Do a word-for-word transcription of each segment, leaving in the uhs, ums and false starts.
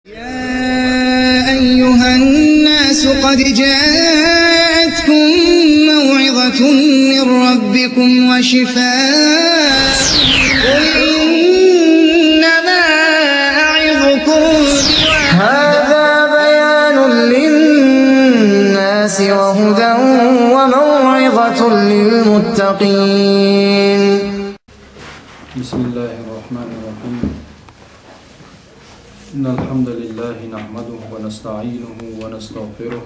يا أيها الناس قد جاءتكم موعظة من ربكم وشفاء. قل إنما أعظكم هذا بيان للناس وهدى وموعظة للمتقين. بسم الله الرحمن الرحيم. إن الحمد لله نحمده ونستعينه ونستغفره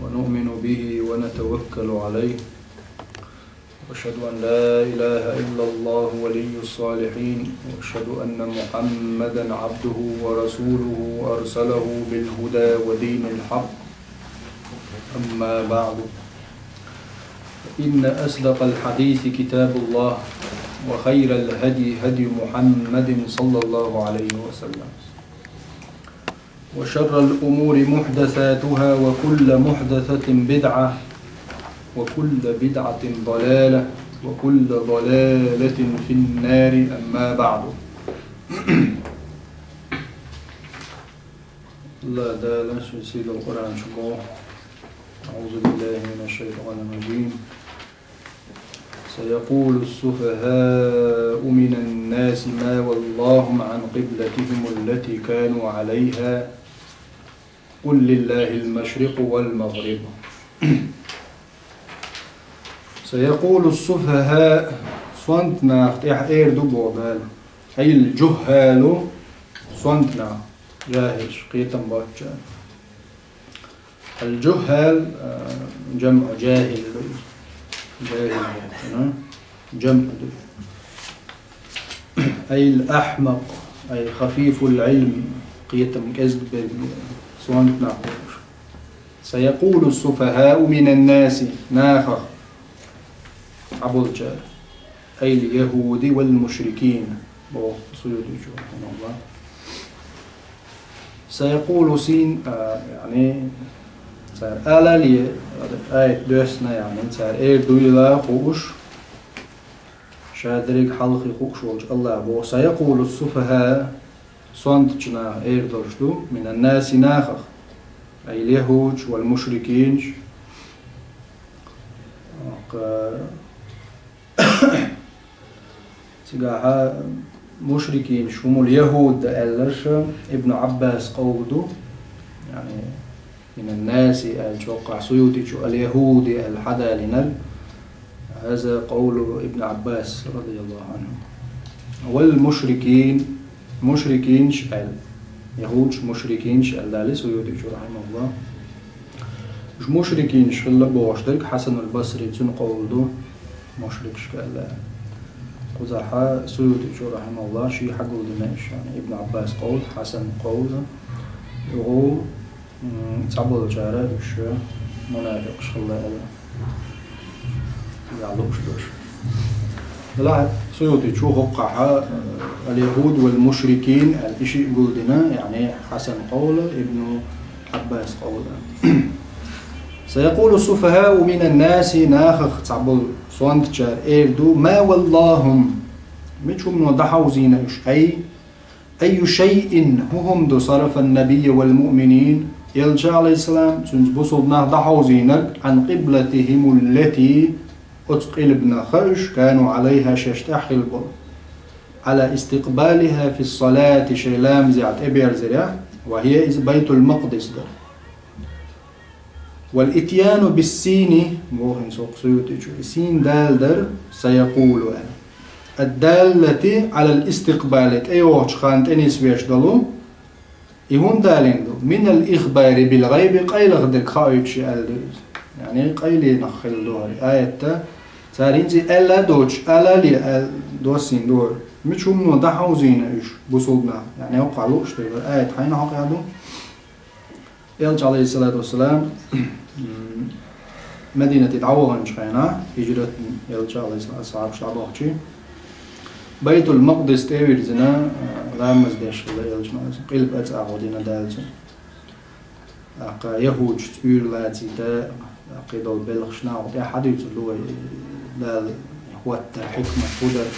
ونؤمن به ونتوكل عليه. وأشهد أن لا إله إلا الله ولي الصالحين، وأشهد أن محمدا عبده ورسوله أرسله بالهدى ودين الحق. أما بعد، فإن أصدق الحديث كتاب الله، وخير الهدي هدي محمد صلى الله عليه وسلم، وشر الأمور محدثاتها، وكل محدثة بدعة، وكل بدعة ضلالة، وكل ضلالة في النار. أما بعد. Аллах Дала ший сийлахь Къуръан чу боху: أعوذ بالله من الشيطان الرجيم. سيقول السفهاء من الناس ما ولاهم عن قبلتهم التي كانوا عليها قل لله المشرق والمغرب. سيقول السفهاء, сонта нах тӀехь эр ду боху Дала. أي الجهال, сонта нах, жахӀилаш, кхетам боцчара. Ал-жухӀал, а, жамӀу жахӀил ду иза. ЖахӀил боху, а? ЖамӀу ду. أي الأحمق, أي خفيف العلم, кхетам кӀезиг берг, сонта нах бохуш. سيقول السفهاء من الناس, нахах цхьаболчара. أي اليهود والمشركين, боху Суютичо, рахьимахуллах. سيقول син, а, яъни, цара алале, аят доьссина, яъни, цара эр дуйла хууш, ша дерриг хьалхе хууш волчу Аллаха боху: سيقول السفهاء, сонтачу наха эр долуш ду, من الناس, нахах, أي اليهود والمشركين. Цигахьа мушрикинаш, хӀумул яхӀуд аьлларш Ибн Ӏаббас къовла ду, яъни, من الناس аьлла чоккхахь Суютичо اليهود аьлла хьадалийнарг, هذا قول ابن عباس رضي الله عنه. والمشركين, мушрикинаш аьлла, яхӀудаш мушрикинаш аьлла далий Суютичо, рахьимахуллах. Уьш мушрикинаш хилла бохуш дерг Хьасанул Басри, цуьнан къовла ду, мушрикашка аьлла. Кхузахьа Суютичо, рахьимахуллах, ший хьагулдина уьш, яъни Ибн Ӏаббас къовла, Хьасан къовла, юха, м, цхьаболчара уьш мунафикъаш хилла аьлла. Я лууш долуш. Делахь Суютичо хӀокхахьа, э, اليهود والمشركين аьлла, и шиъ гулдина, яъни Хьасан къовла, Ибн Ӏаббас къовла. سيقول السفهاء من الناس, нахах цхьаболу сонтачара эр ду, ما ولاهم, мича хӀумано дӀахьовзийна уьш, أي أي شيء, хӀун хӀума ду, صرف النبي والمؤمنين, элча, عليه السلام, цуьнца бусулба нах дӀахьовзийнарг, عن قبلتهم التي, оцу къилбанах уьш, كانوا عليها, шаьш тӀехь хилла болу, على استقبالها في الصلاة, шайн ламазехь тӀеберзарехь, وهي, иза Байтул-Макъдис дара. والإتيان بالسين, боху хӀинца хӀокху Суютичо, и син дала дара, سيقول аьлла. الدالة على الاستقبال, тӀейогӀучу хан тӀе нисвеш долу, и хӀунда далийна ду? من الإخبار بالغيب, къайлаха дерг хаойтуш аьлла ду иза. Яъни къайленах хилла ду хӀара аят. Цара хӀинца и аьлла а доцуш, алале аьлла доссийна ду хӀара. Мича хӀумано дӀахьовзийна уьш, бусулба нах? Яъни хӀокхахь лууш ду хӀара аят, хьайна хьокъехь ду. Элча, عليه الصلاة والسلام, м, Мадинате дӀаваханчу хенахь, хӀижрат, элча, عليه الصلاة, асхьабаш дӀабахчи, Байтул-Макъдис тӀе а вирзина, а, ламаз деш хилла элча, къилба а цӀа гӀо дина Дала цунна. ТӀаккха яхӀудашца уьйр лацийта, тӀаккха и долу белхаш нахана тӀехь хьадуьйцур ду вай, Дала хӀоттар хьикмат хӀун дара.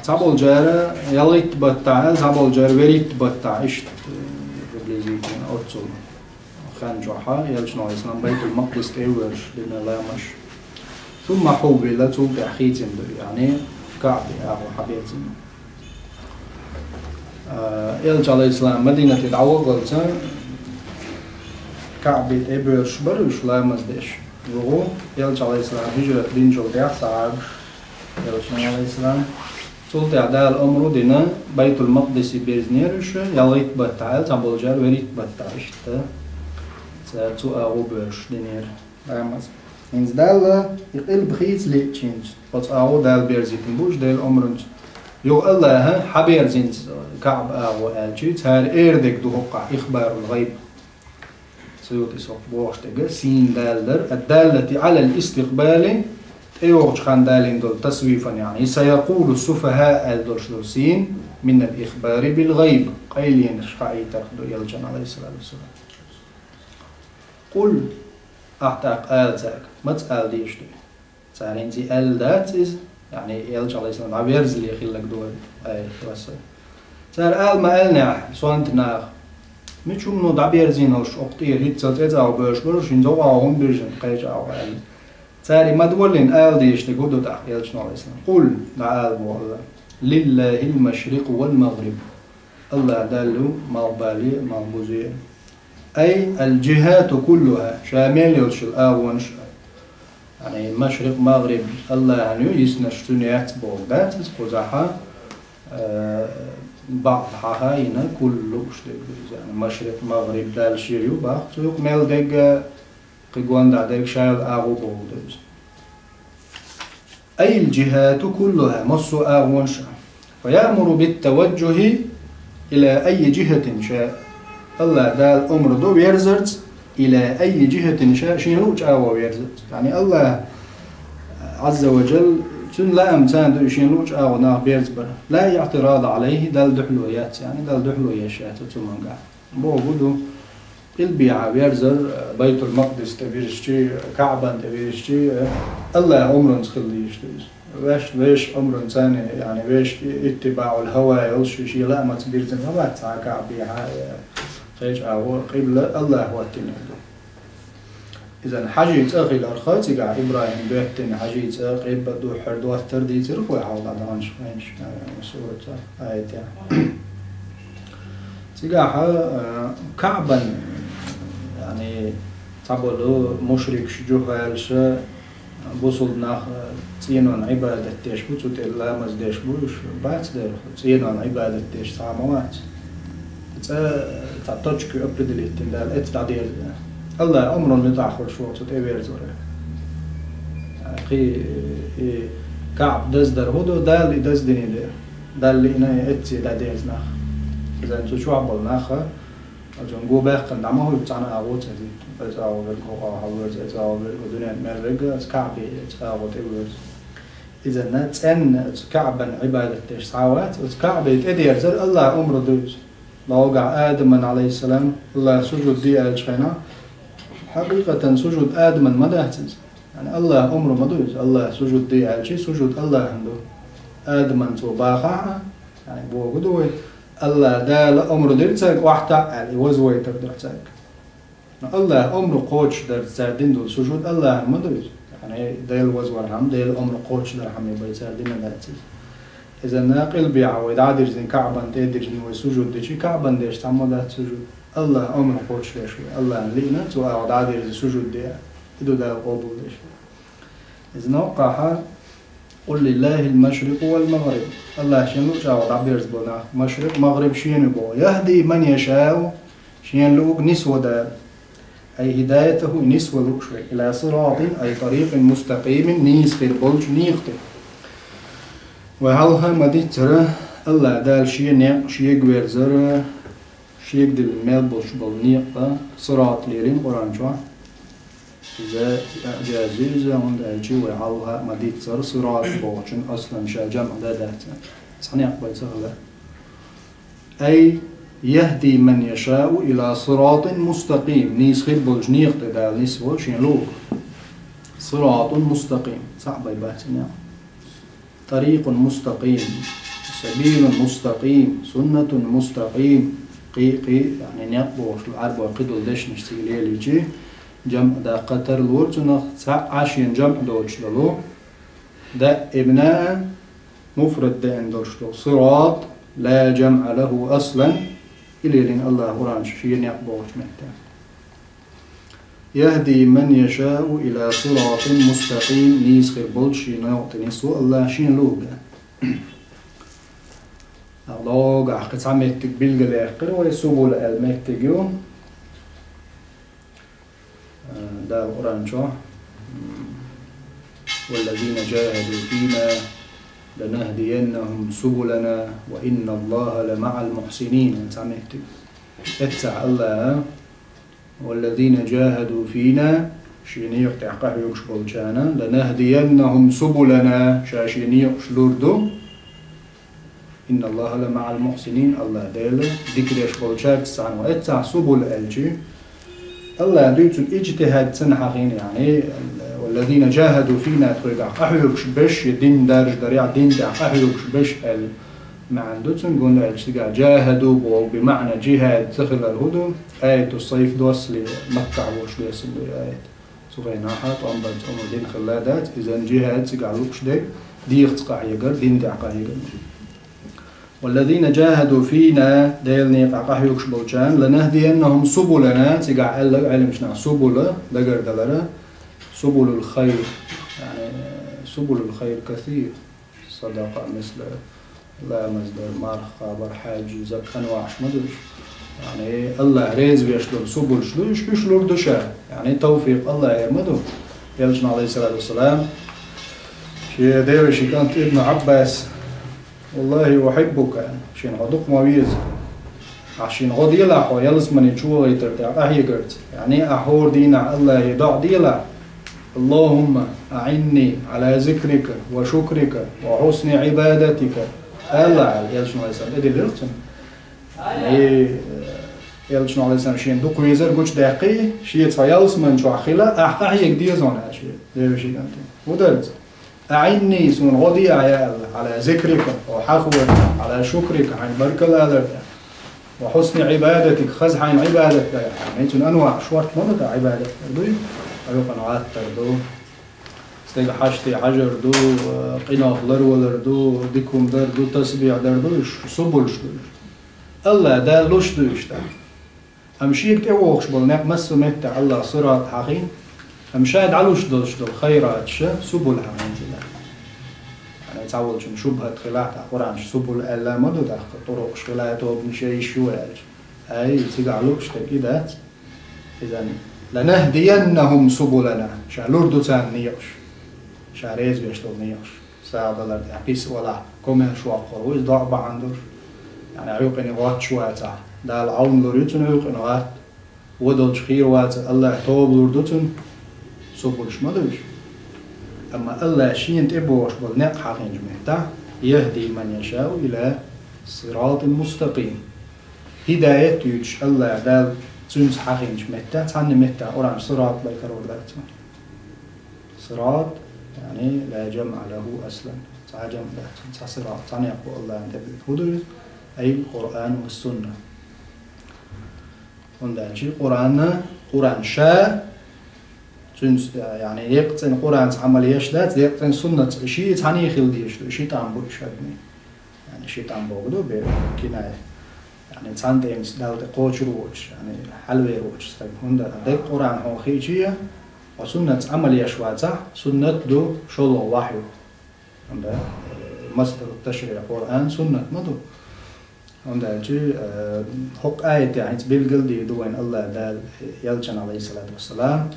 Цхьаболчара ялхитта баттахь, цхьаболчара вуьрхӀитта баттахь, иштта, э, приблизительно оццул хан чохь, элчано, Ӏалайхиссалам, Байтул-Макъдис тӀе а воьрзуш дина ламаз. ثم حول, цул тӀаьхьа хийцина ду, яъни КаӀбе агӀо хьаберзийна. Э, элча, Ӏалайхиссалам, Мадинате дӀаваххалца КаӀбе тӀе а боьрзуш бара уьш ламаз деш. Юха, элча, Ӏалайхиссалам, хӀижрат динчул тӀаьхьа сахьабаш, элчано, Ӏалайхиссалам, цул тӀаьхьа Дала омра дина, Байтул-Макъдисе берзийнера уьш, ялхитта баттахь аьлла, цхьаболчара вуьрхӀитта баттахь, иштта. Цара цу агӀо боьрзуш динера ламаз. ХӀинца Дала и къилба хийца лиъча хӀинца, оцу агӀо Дала берзийтина бу уьш Делан омранца. Юха АллахӀа хьаберзийна КаӀба агӀо аьлча, цара эр дерг ду хӀокхахь ихбарул-гӀайб. СуютӀис бохуш дерг сийна далар, الدالة على الاستقبال, тӀейогӀучу ханна далийна долу тасвифан, яъни, سيقول السفهاء аьлла долуш долу сийна, من الإخبار بالغيب, къайленаш хаийтарх ду элчано, Ӏалайхиссалату вассалам. قل, ахь тӀаккха ала цаьрга, маца ала дезаш ду? Цара хӀинца и аьлла дац иза, яъни элча, Ӏалайхиссалам, дӀаверзале хилларг ду вай, ай, вассалам. Цара ала ма-аьллинехь, сонта наха: «Мича хӀумано дӀаберзийна уьш, оцу тӀера хӀинццалц цӀе цӀа а боьрзуш бара уьш, хӀинца хӀокху агӀор хӀунда бирзина кхечу агӀор?» аьлла. Цара и ма-даллин ала дезаш дерг хӀун ду тӀаккха элчано, Ӏалайхиссалам? قل, дӀаала боху АллахӀа: لله المشرق والمغرب. АллахӀ Далла ю малхбале а, малхбузе а. أي الجهات كلها, ша мел йолуш йолу агӀонаш а. Яъни машрикъ-магъриб АллахӀана ю, йиснарш цуьнан яц бохург дац иза кхузахь, э, баӀд хьаха йина, куллу лууш дерг ду иза. Яъни машрикъ-магъриб Далла шен ю боху, цу юкъа мел дерг а, кхин гондӀа дерг ша йолу агӀо бохург ду иза. أي الجهات كلها, массо а агӀонаш а. فيأمر بالتوجه إلى أي جهة شاء. АллахӀ Дала омра до верзарца, إلى أي جهة شاء, шена луъучу агӀор верзарца. Яъни АллахӀ Ӏазза ва Джалла, цуьнан лаам царна ду, шена луъучу агӀор нах берзабар. لا اعتراض عليه, Далла дуьхьало яц, яъни Далла дуьхьало еш яц оцу мангахь. Бохург ду, къилбехьа верзар, Байтул-Макъдис тӀе вирзичи, КаӀбан тӀе вирзичи, АллахӀ омранца хила дезаш ду иза. Вешан, вешан омранца, яъни вешан иттибаӀул-хӀава йолуш, шен лаамца бирзина ма бац цхьа а КаӀбехьа, кхечу агӀор, къибла АллахӀа хӀоттийнарг ду. Иза хьажий цӀа хиларх, цигахь ИбрахӀима боьттина хьажий цӀа, къилба духхьара доттар дийцира вай хьалха дӀадаханчу хенаш, э, суратца, аятехь. Цигахь, э, КаӀбан, яъни, цхьаболу мушрикаш, жухӀалаш, бусулба нах, э, цӀенонан Ӏибадат деш бу, цу тӀе ламаз деш бу уьш, бац дера, цӀенонан Ӏибадат деш цхьа а ма вац. ЦӀа, цхьа точка определить дина Дала, эцца дӀадерза. АллахӀа омран муьтӀахь хуьлуш ву цу тӀе верзор. Кхин и КаӀба даздар хӀун ду, Дала и даздина дера. Далла лиъна эцца дӀадерза нах. Иза цу чохь болу нах, оцунна го баьккхина дӀа ма хуьлу цхьана агӀо ца дитта. Эцу агӀо верг, хӀокху агӀо верг, эцу агӀо верг, дуьненна мел верг, оцу КаӀбе эцу агӀо тӀе верза. Иза цӀенна оцу КаӀбан Ӏибадат деш цхьа а вац, оцу КаӀбе тӀедерзар АллахӀа омра ду иза. Бохург, Адаман, Ӏалайхиссалам, АллахӀа сужуд де аьллачу хенахь, хьакъикъатан сужуд Адаман ма дац иза. Яъни АллахӀа омра ма ду иза. АллахӀа сужуд де аьлчи, сужуд АллахӀана ду. Адаман цо бахахь а, яъни бохург ду вай, АллахӀ Дала омра дира цаьрга охьатаӀа аьлла, и вазвайтар ду цаьрга. Но АллахӀа омра кхочушдарца цара дина долу сужуд АллахӀана ма ду иза. Яъни Делан вазвархьама, Делан омра кхочушдархьама бен цара дина дац иза. Иза къилбехьа вай дӀадирзина, КаӀбан тӀе а дирзина вай сужуд дичи, КаӀбан деш цхьаммо дац сужуд. АллахӀа омра кхочушдеш вай. АллахӀана лиъна, цу агӀор дӀадирзина сужуд де. И ду Дала къобалдеш. Иза новкъахь: قل لله المشرق والمغرب. АллахӀа шена луъучу агӀор дӀаберзабо нах. Машрикъ, магъриб шена ю боху. يهدي من يشاء, шена луург нисво Дала. أي هدايته, нисво лууш верг. إلى صراط, أي طريق مستقيم, нийса хир болчу некъа тӀе. Вай хьалха ма-дийццара, АллахӀ Дала шен некъ шега верзар, шега диллина мел болуш болу некъа, сират лелийна Къуръан чохь. Иза иъжаз ю иза, хӀунда аьлча вай хьалха ма-дийццара, сират бохучун аслан ша жамӀ дан дац. Цхьа некъ бен ца хилар. أي يهدي من يشاء إلى صراط مستقيم. Нийса хир болчу некъа тӀе Дала нисво шена луург. صراط مستقيم. Цхьаъ бен бац и некъ. طريق مستقيم، سبيل مستقيم، سنة مستقيم. Кхы, кхы, яъни, некъ бохуш ду, Ӏарбой кхыдолу дешнаш цига лелийча, жамъ даккха тарлора цунах, цхьаъ шена жамъ доцуш долу, даимна муфрад деана долуш долу сират, ла жамъа лаху аслан, и лелийна Аллаха Къуръан чу шен некъ бохучу меттехь. يهدي من يشاء إلى صراط مستقيم, нийса хир болчу шен некъа тӀе нисво Аллаха шена луург. Дагахь кхин цхьа меттиг билгалъяьккхира вай, субула аьлла меттиг ю. Дала Къуръан чохь: والذين جاهدوا فينا لنهدينهم سبلنا وإن الله لمع المحسنين. Цхьа меттиг. Эццахь Аллаха: والذين جاهدوا فينا, шен некъа тӀехь къахьоьгуш болчарна, لنهدينهم سبلنا, ша шен некъаш лур ду. إن الله لمع المحسنين, Аллах Дела дика деш болчаьрца цхьаьна ву. Эццахь субул аьлча, Аллах дуьйцург иджтихӀад санна хьахийна, яъни, والذين جاهدوا فينا, тхоьгахь къахьоьгуш берш, я дин даржа дарехь, дин тӀехь къахьоьгуш берш аьлла маьӀна ду цуьнан, гунда аьлча цигахь جاهدوا боху, бимаъна джихӀад ца хилар хӀун ду? Аяту сайф доссале Маккахь волуш доьссина ду и аят. Цу хенахь тӀом бан цӀа дин хилла дац, иза джихӀад цигахь лууш дерг, дегӀаца къахьегар, дин тӀехь къахьегар. والذين جاهدوا فينا, Делан некъахь къахьоьгуш болчарна, لنهدينهم سبلنا, цигахь аьлла Ӏеламчу наха субула, дагардалара, سبل الخير, яъни, سبل الخير كثير. Садакъа, мисла, ламаз дар, марха кхабар, хьаьж, закат, анваӀаш ма ду уьш. Яъни, Аллах реза веш долу субулаш ду уьш, уьш лур ду ша. Яъни, тавфикъ Аллахера ма ду. Элчано, Ӏалайхиссалату вассалам, шен девешин кӀант Ибн Ӏаббас: والله أحبك, шена хьо дукха ма веза. Ахь шена гӀо делахь хьо ялсамане чу вахийтар тӀехь къахьегарца. Яъни, ахь хӀора дийнахь Аллахе доӀа делахь: اللهم أعني على ذكرك وشكرك وحسن عبادتك. Аллах, аьлла, Элчано, Ӏалайхиссалам, тӀедиллира цунна. И, Элчано, Ӏалайхиссалам, шена дукха везар гучудаьккхи, шен цхьа ялсаман чохь хила, ахь къахьега деза хьуна, аьлла, шен девешин кӀанте. ХӀун дара иза? أعني, суна гӀо де ахь, я Аллах, على ذكرك, хьо хьахор, على شكرك, хьайна баркалла алар тӀехь, وحسن عبادتك, хаза хьайна Ӏибадат дар. Хьайна цуьнан анваӀ шорта ма ду, Ӏибадат дар дуй, Ӏуьйкъана гӀаттар ду, стеган хьаште хьажар ду, къинойх ларвалар ду, дика хӀума дар ду, тасбихь дар ду, уьш субулаш ду уьш. Аллах Дала луш ду уьш тӀаккха. Амма шега тӀевогӀуш болу некъ массо а меттехь Аллах сират хьахийна, амма ша дӀалуш долуш долу хайраташ субул хьахийна цигахь. Яъни, цхьаволчунна шубхат хилахь, тӀаккха Къуръан чу субул аьлла ма ду, тӀаккха тӀурукъаш хила, тобанаш я, йиш ю аьлча. Ай, цигахь лууш дерг и дац. Иза: لنهدينهم سبلنا, ша лур ду царна некъаш, ша реза веш долу некъаш. СагӀа далар тӀехь пис валахь, комаьрша воккхур ву иза, доӀа бахьана долуш. Яъни, Ӏуьйкъане гӀотташ вацахь, Дала Ӏовна лур ю цунна Ӏуьйкъана гӀатта. Вон долчу хийра вацахь, Аллах тоба лур ду цунна, субулаш ма ду уьш. Амма Аллах шена тӀебогӀуш болу некъ хьахийначу меттехь: يهدي من يشاء إلى صراط مستقيم. ХӀидаят а юьйцуш Аллах Дала цуьнца хьахийначу меттехь, цхьанна меттехь Къуръан сират бай карор дац цунна. Сират, яъни, ла жамъа лаху аслан. Цхьа жамъ дац, цхьа сират, цхьа некъ бу Аллахьан тӀе буьйцу. ХӀун ду иза? Ай, Къуръан ва сунна. ХӀунда аьлча Къуръан, Къуръан ша, цуьнца, яъни, еккъа цӀена Къуръанца Ӏамал еш дац, еккъа цӀена суннатца, шиъ цхьаьна хила дезаш ду, ши тӀам бу уьш адамийн. Яъни, ши тӀам бохург ду, бе-, киная. Яъни, цхьана тӀемаца Далла тӀе кхочур воцуш, яъни, хьалавер воцуш стаг. ХӀунда дерг Къуръан хьуна хиъча, хьо суннатца Ӏамал еш вацахь, суннат ду шолгӀа вахьйу. ХӀунда, э, масдару ташриӀ Къуръан, суннат ма ду. ХӀунда аьлча, э, хӀокху аятехь хӀинца билгал а дийр ду вайн Аллах Дала, Элчанна, Ӏалайхиссалату вассалам,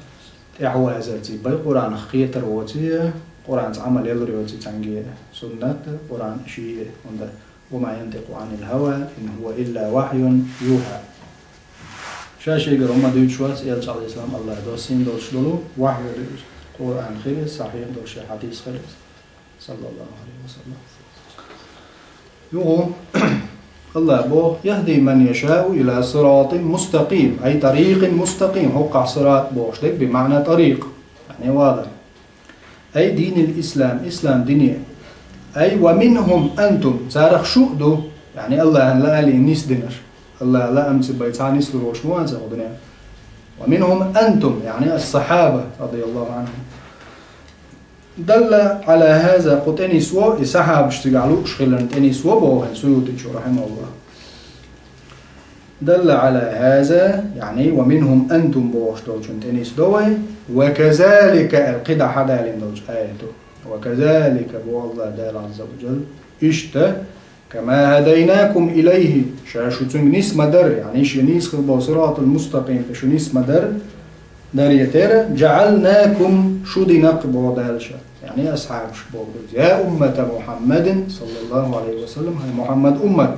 тӀаьхьавазарций бай Къуръанах кхетар воций, Къуръанца Ӏамал ялар йоций цуьнга суннат, Къуръан шиъ, хӀунда: وما ينطق عن الهوى إن هو إلا وحي يوحى. Ша шегара хӀума дуьйцуш вац Элча, Ӏалайхиссалам, Аллах доссийна долуш долу вахьйу ду иза. Къуръан хир иза, сахьихь долуш хьадис хир иза. Саллаллаху Ӏалайхи ва саллам. Юха Аллах боху: يهدي من يشاء إلى صراط مستقيم, أي طريق مستقيم. ХӀокхахь сират бохуш дерг бимаъна тӀарикъ, яъни вала. أي دين الإسلام, ислам дине. أي ومنهم أنتم, царах шу а ду, яъни АллахӀан лаалин нисдинарш. АллахӀан лаам цӀи бай цхьа нислур волуш ма вац хӀокху дуьненахь. ومنهم أنتم, яъни الصحابة رضي الله عنهم. دل على هذا, кху тӀенисво, и сахьабаш цигахь лууш хиларна тӀенисво боху Суютичо, رحمه الله. دل على هذا, яъни ومنهم أنتم бохуш долчун тӀенисдо вай, وكذلك, аьлла кхидӀа хьадалийна долчу аято. وكذلك, боху АллахӀ Дала عز وجل, иштта, كما هديناكم إليه, ша шу цуьнга нисма дара, яъни ша нийса хила болу صراط المستقيم тӀе шу нисма дара, даре тера, جعلناكم, шу дина-кх, боху Дала ша, яъни асхьабаш боху иза. يا أمة محمد صلى الله عليه وسلم, хӀай Мухьаммад уммат,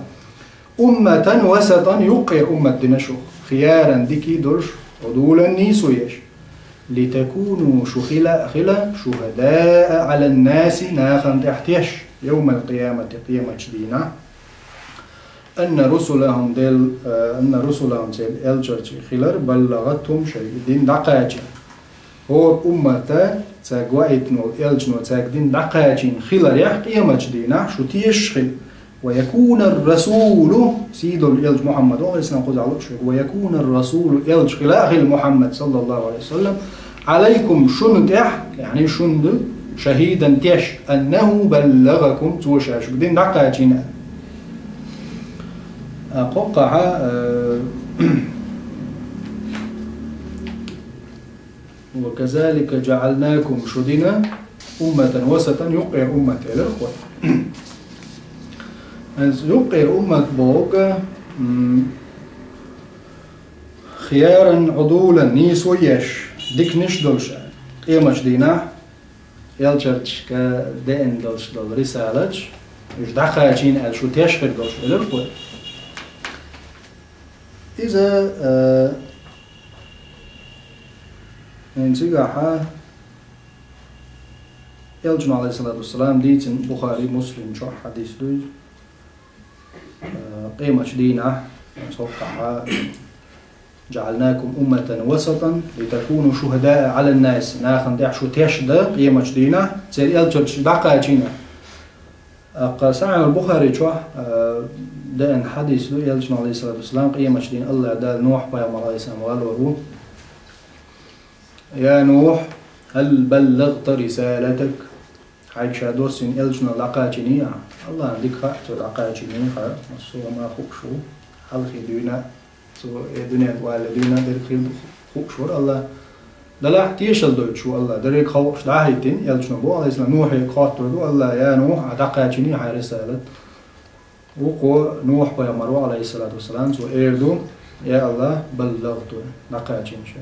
أمة وسطا, юккъера уммат дина шу, خيارا, дика долуш, عدولا, нийсо еш. لتكونوا, шу хила а хила, شهداء على الناس, нахана тӀехь теш, يوم القيامة, къематчу дийнахь. أن رسلهم, Дел-, а, أن رسلهم, церан элчанаш хилар, بلغتهم, шайга и дин дӀакхачийна. ХӀора уммата, цаьрга ваийтина волу элчано цаьрга дин дӀакхачийна хиларехь, къематчу дийнахь шу тешаш хила. ويكون الرسول, сийдолу элча Мухьаммад, Ӏалайхиссалам, кхузахь лууш верг, ويكون الرسول, элча хила а хила Мухьаммад, саллаллаху Ӏалайхи ва саллам, عليكم, шуна тӀехь, яъни шуна ду, شهيدا, теш, أنه بلغكم, цо ша шуьга дин дӀакхачийна. А, кхоккхахьа, а, وكذلك جعلناكم, шу дина, أمة وسطا, юккъера уммат элира кхо. Иза юккъера уммат боху, м, خيارا عدولا, нийсо еш, диканаш долуш, къематчу дийнахь элчанашка деана долуш долу рисалаташ, уьш дӀакхачийна аьлла шу теш хир долуш элира кхо. Иза, а, хӀинца цигахьа элчано, Ӏалайхиссалату вассалам, дийцина Бухари, Муслим чохь хьадис ду иза. Э, къематчу дийнахь, цхьаькхахьа, جعلناكم أمة وسطا لتكونوا شهداء على الناس, нахана тӀехь шу теш дан къематчу дийнахь, церан элчанаш дӀакхачийна. ТӀаккха Сахьихь Бухари чохь, э, деана хьадис ду, элчано, Ӏалайхиссалату вассалам, къематчу дийнахь АллахӀ Дала Нухь пайхамар, Ӏалайхиссалам, гӀалор ву. يا نوح، هل بلغت رسالتك؟ Хьайга ша доссийна элчанал дӀакхачийний ахь? АллахӀна дика хаьа, цо дӀакхачийний хаьа, массо а ма хууш ву, хьалхе дуьйна, цо э дуьнен тӀе валле дуьйна дерг хилла хууш вара АллахӀ. Делахь тешалла дойтуш ву АллахӀ, дерриг халкъаш дӀахӀиттина, элчано боху, Ӏалайхиссалам, Нухье хоттур ду АллахӀ: «Я Нухь, ахь дӀакхачийний хьайн рисалат?» Вукхо Нухь пайхамар ву, Ӏалайхиссалату вассалам, цо эр ду: «Я АллахӀ, баллагӀту, дӀакхачийна ша».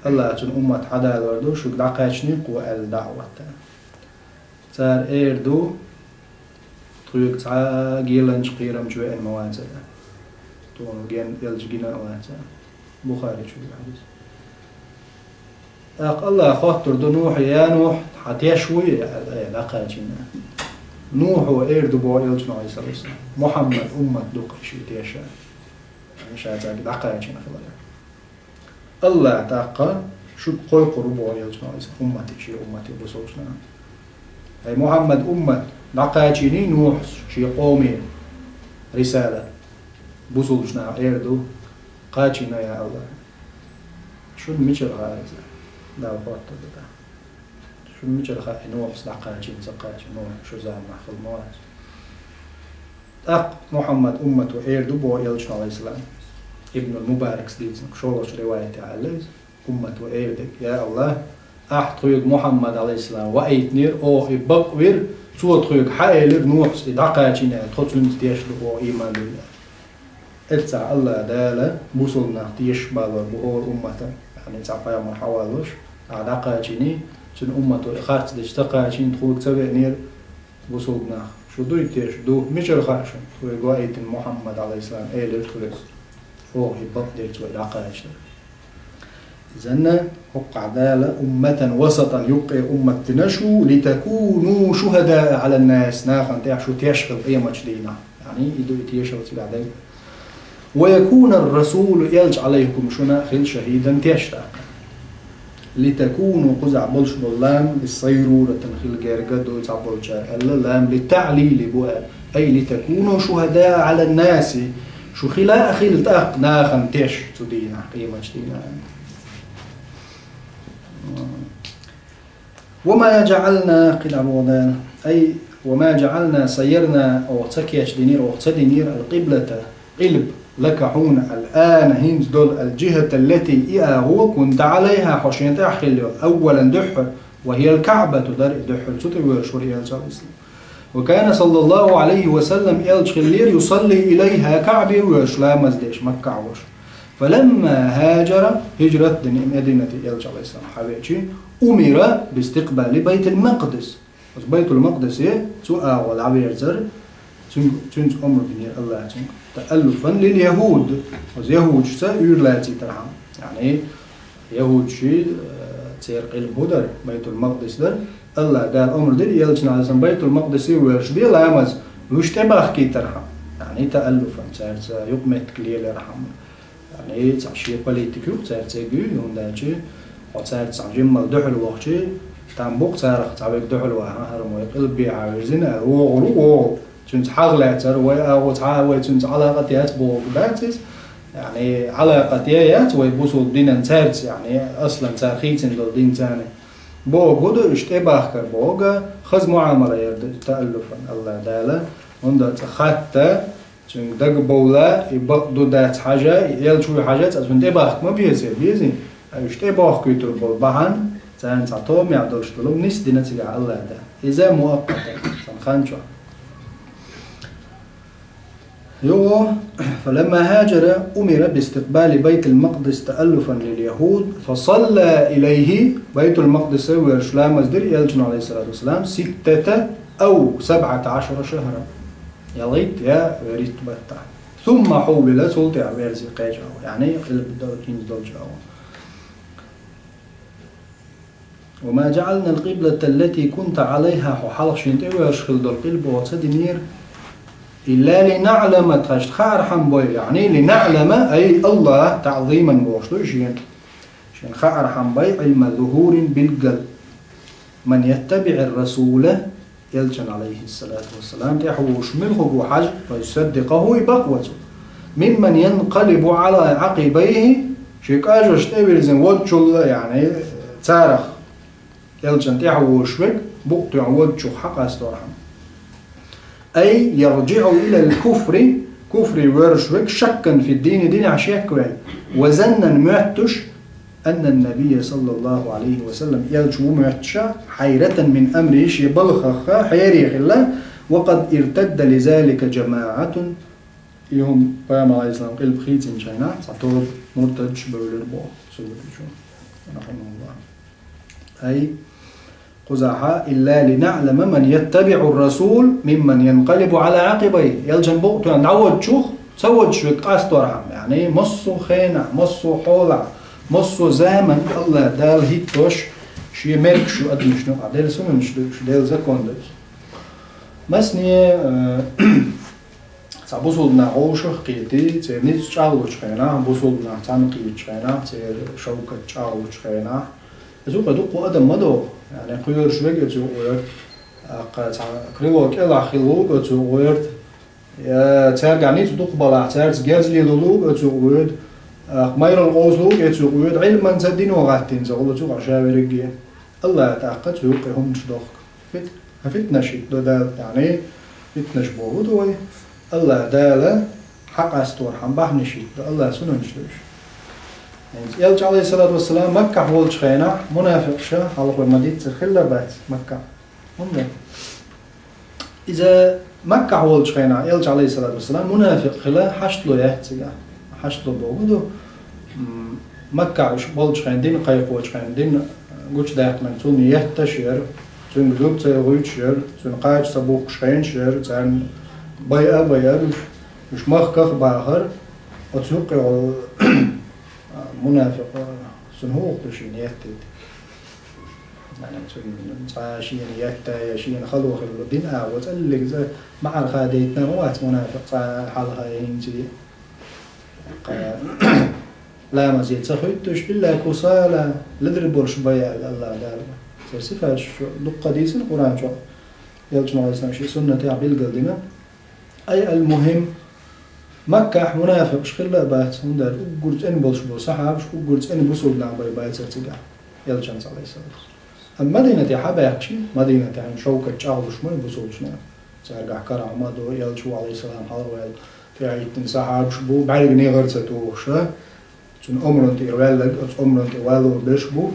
АллахӀа цуьнан уммат хьадалор ду, шуьга дӀакхачийний кхо аьлла даӀват. Цара эр ду: «Тхоьга цхьа а геланча, кхерамча веана ма вацара». Тхуна ген, элча гина а вацара. Бухари чу ю хьадис. ТӀаккха АллахӀа хоттур ду Нухье: «Я Нухь, хьан теш вуй?» аьлла, э, дӀакхачийна. Нухьо эр ду боху элчано, Ӏалайхиссалату вассалам: «Мухьаммад уммат ду-кх шен теша». Ша цаьрга дӀакхачийна хилар. АллахӀа тӀаккха: «Шуьга кхойкхур ву боху элчано, иза уммате, шен уммате бусулбачу наха. Ай Мухьаммад уммат, дӀакхачийний Нухьас шен къоме рисалат?» Бусулбачу наха эр ду: «Кхачийна, я АллахӀ». Шуна мичара хаьа иза? Дала хоттур ду тӀаккха. Шуна мичара хаьа, и Нухьас дӀакхачийна, ца кхачийна, Нухь шу заманахь хилла ма вац. ТӀаккха Мухьаммад уммато эр ду боху элчано, Ӏалайхиссалам. Ибнул Мубаракс дийцина, шолгӀачу риваятехь аьлла иза. Уммато эр дерг: «Я АллахӀ, ахь тхоьга Мухьаммад, Ӏалайхиссалам, ваийтинера, оха и бакъвира, цо тхоьга хьаэлира Нухьас и дӀакхачийна аьлла, тхо цуьнца теш ду, оха ийман диллира». Эццахь АллахӀ Дала бусулба нах тешаш балор бу хӀора уммата, яъни цхьа пайхамар хьаваллалуш, ахь дӀакхачийний, цуьнан уммато и харц дича ца кхачийна, тхоьга ца веанера бусулба нах. Шу дуй тешаш? Ду. Мичара хаьа шуна? Тхоьга ваийтина Мухьаммад, Ӏалайхиссалам, элира тхоьга, оха и бакъдерг цо и дӀакхачийна. Иза хӀокхахь Дала умматан васатан, юккъе уммат дина шу, литакуну шухадаа Ӏалан-нас, нахана тӀехь шу теш хила къематчу дийнахь. Яъни, и ду и тешалла цигахь дерг. Ва якуна ар-расулу, элча, Ӏалайкум, шуна хила шахидан теш тӀаккха. لتكونوا, кхузахь болуш болу лам, и сайрурат, хила герга ду цхьаболчара аьлла, лам للتعليل бу аьлла. أي لتكونوا شهداء على الناس, шу хила а хила тӀаккха нахана теш цу дийнахь, къематчу дийнахь. وما جعلنا, кхидӀа боху Дала, أي وما جعلنا, سيرنا, оха ца кечдинера, оха ца динера, القبلة, къилба, لك, хьуна, الآن, хӀинца долу, الجهة التي, и агӀо, كنت عليها, хьо шен тӀехь хилла йолу, أولا, дуьххьара, وهي الكعبة, дара и дуьххьара, цу тӀе воьрзуш вара элча, عليه السلام. وكان صلى الله عليه وسلم, элча хиллера, يصلي إليها, КаӀбе воьрзуш, ламаз деш, Маккахь волуш. فلما هاجر, хӀижрат дина, Мадинате элча, عليه السلام, хьавеача, أمر باستقبال بيت المقدس. Оцу Байтул-Макъдисе цу агӀо дӀаверзар, цуьнга, цуьнца омра динера АллахӀа цуьнга. تألفا لليهود, оцу яхӀудашца уьйр лацийтархьама. Яъни, яхӀудаший, э, церан къилба хӀун дара, Байтул-Макъдис дара. АллахӀа Дала омра дира, элчанна, عليه السلام, Байтул-Макъдисе воьрзуш де ламаз, уьш тӀебахкийтархьама. Яъни, تألفا, цаьрца юкъаметтиг лелархьама. Яъни, цхьа шен политика ю-кх цаьрца, эгуьй, хӀунда аьлча хьо цаьрца цхьа жиммал дуьхьал вахча, там бу-кх царах цхьа верг дуьхьал ваха, хӀара вай къилба бехьа вирзина аьлла, вогӀур ву, вогӀу. Цуьнца хьагӀ лаьцар, вай агӀо цхьа а, вай цуьнца Ӏалакъат яц бохург дац иза. Яъни, Ӏалакъат я яц вай бусулба динан цаьрца, яъни, аслан цара хийцина долу динца. Бохург хӀун ду, уьш тӀебахкар бохург, хаза муӀамала яр ду, تألفا, АллахӀа Дала, хӀунда аьлча хатта, цуьнга дагабовла, и бакъ ду дац хьажа, и элча вуй хьажа, цкъа цунна тӀебахка ма беза, безий? Ткъа уьш тӀебохкуьйтур болу бахьана, царна цхьа томехь долуш долу нисдина цигахь АллахӀа Дала. Иза муаккъатан, цхьана хан чохь. Юха, فلما هاجر أمر باستقبال بيت المقدس تألفا لليهود، فصلى إليه, Байтул-Макъдисе воьрзуш ламаз дира элчанна, عليه الصلاة والسلام, ستة أو سبعة عشر شهرا. Я лгӀитта, я веритта баттахь. ثم حول, цул тӀаьхьа верзе кхечу агӀор. Яъни, къилба дол-, хӀинца долчу агӀор. وما جعلنا القبلة التي كنت عليها, хьо хьалха шена тӀе воьрзуш хилла долу къилба оха ца динера. إلا لنعلم, тхаьшна хаархьама бой, яъни, لنعلم, أي الله, تعظيما бохуш ду шена. Шена хаархьама бой, علم ظهور, билггал. من يتبع الرسول, элчанна, عليه الصلاة والسلام, тӀаьхьа вуьйш мила хӀума ву хьажа, فيصدقه, и бакъ ву цо. ممن ينقلب على عقبيه, шен кӀажаш тӀевирзина водачул, яъни, царах, элчанна тӀаьхьа вуьйш верг, букъ тоьхна водачух хьакъасторхьама. أي يرجع إلى الكفر, куфре воьрзуш верг, شكا في الدين, динехь шек ваьлла, وظنا, моьттуш, أن النبي صلى الله عليه وسلم, элча ву моьттуш, حيرة من أمره, шен балхах хьере хилла, وقد ارتد لذلك جماعة, и хӀума пайхамар, عليه السلام, къилба хийцинчу хенахь, цхьа тоба муртадаш бевлира боху, Сугуди чу, رحمه الله. أي, кхузахьа, إلا لنعلم من يتبع الرسول ممن ينقلب على عقبيه. Элчанна букъ тоьхна дӀаводучух, ца водуш верг къасторхьама. Яъни, массо а хенахь, массо а хьолахь, массо а заман АллахӀа Дала хӀиттош, шен меттигаш ю адамашна юкъахь, Делан суннаташ ду уьш, Делан закон ду уьш. Масане, э, цхьа бусулба нах вовшах а кхетий, церан ницкъ чӀагӀлучу хенахь, бусулба нах цхьаьна кхетачу хенахь, церан шовкат чӀагӀлучу хенахь, иза юкъа дуккха адам ма догӀу, яъни, кхоьруш верг оцу юкъа воьду, тӀаккха цхьа крыло кӀелахь хилла волу оцу юкъа воьду, я цаьргахь ницкъ дукха балахь, цаьрца герз лело волу оцу юкъа воьду, тӀаккха майралла къовсало оцу юкъа воьду, Ӏилманца, дино гӀаттийна ца хуьлу оцу юкъахь ша верриге. АллахӀа тӀаккха цу юкъе хӀуманаш дохку. Фит-, фитнаш хӀиттадо Дала, яъни, фитнаш бохург ду вай, АллахӀа Дала хьакъасторхьама бахьанаш хӀиттадо, АллахӀан суннаташ ду уьш. ХӀинца элча, عليه الصلاة والسلام, Маккахь волчу хенахь мунафикъаша, хьалха вай ма-дийццара, хилла бац Маккахь. ХӀунда? Иза Маккахь волчу хенахь элча, عليه الصلاة والسلام, мунафикъ хила хьаштало яц цигахь. Хьаштало бохург ду, м, Маккахь уьш болчу хенахь, дин кхайкхочу хенахь, дин гучудаьккхинарг цунна етташ яра, цуьнга зуд ца йохуьйтуш яра, цуьнан кхача ца бухкуш хенаш яра, царна байа а байара уьш, уьш махках а бахара, оцу юккъе мунафикъ, цунна хӀун гӀуллакх ду шена еттийта? Цунна цкъа шена етта я шена хало хилла дин агӀо цӀаллиг иза маьӀарха дейтина ма вац мунафикъ цкъа хьалха я хӀинца. Кху-, ламазе ца хоьттуш, илла кусала, ледара болуш бай аьлла АллахӀ Дала. Церан сифаташ дуккха дийцина Къуръан чохь, элчано, Ӏалайхи ссалам, шен суннатехь билгалдина. Ай, ал-мухӀим, Маккахь мунафикъаш хилла а бац, хӀунда аьлча уггар цӀена болуш болу сахьабаш, уггар цӀена бусулба нах бай бацара цигахь, элчанца, Ӏалайхи ссалам. Амма Мадинате хьабаьхчи, Мадинатехь шовкат чӀагӀлуш ма ю бусулбачу наха. Цаьргахь карахь ма ду, элча ву, Ӏалайхи ссалам, хьалхаваьлла, тӀехӀиттина сахьабаш бу, бӀаьрга негӀар ца тухуш, а? Цуьнан омран тӀера ваьлларг, оцу омран тӀе валлур берш бу.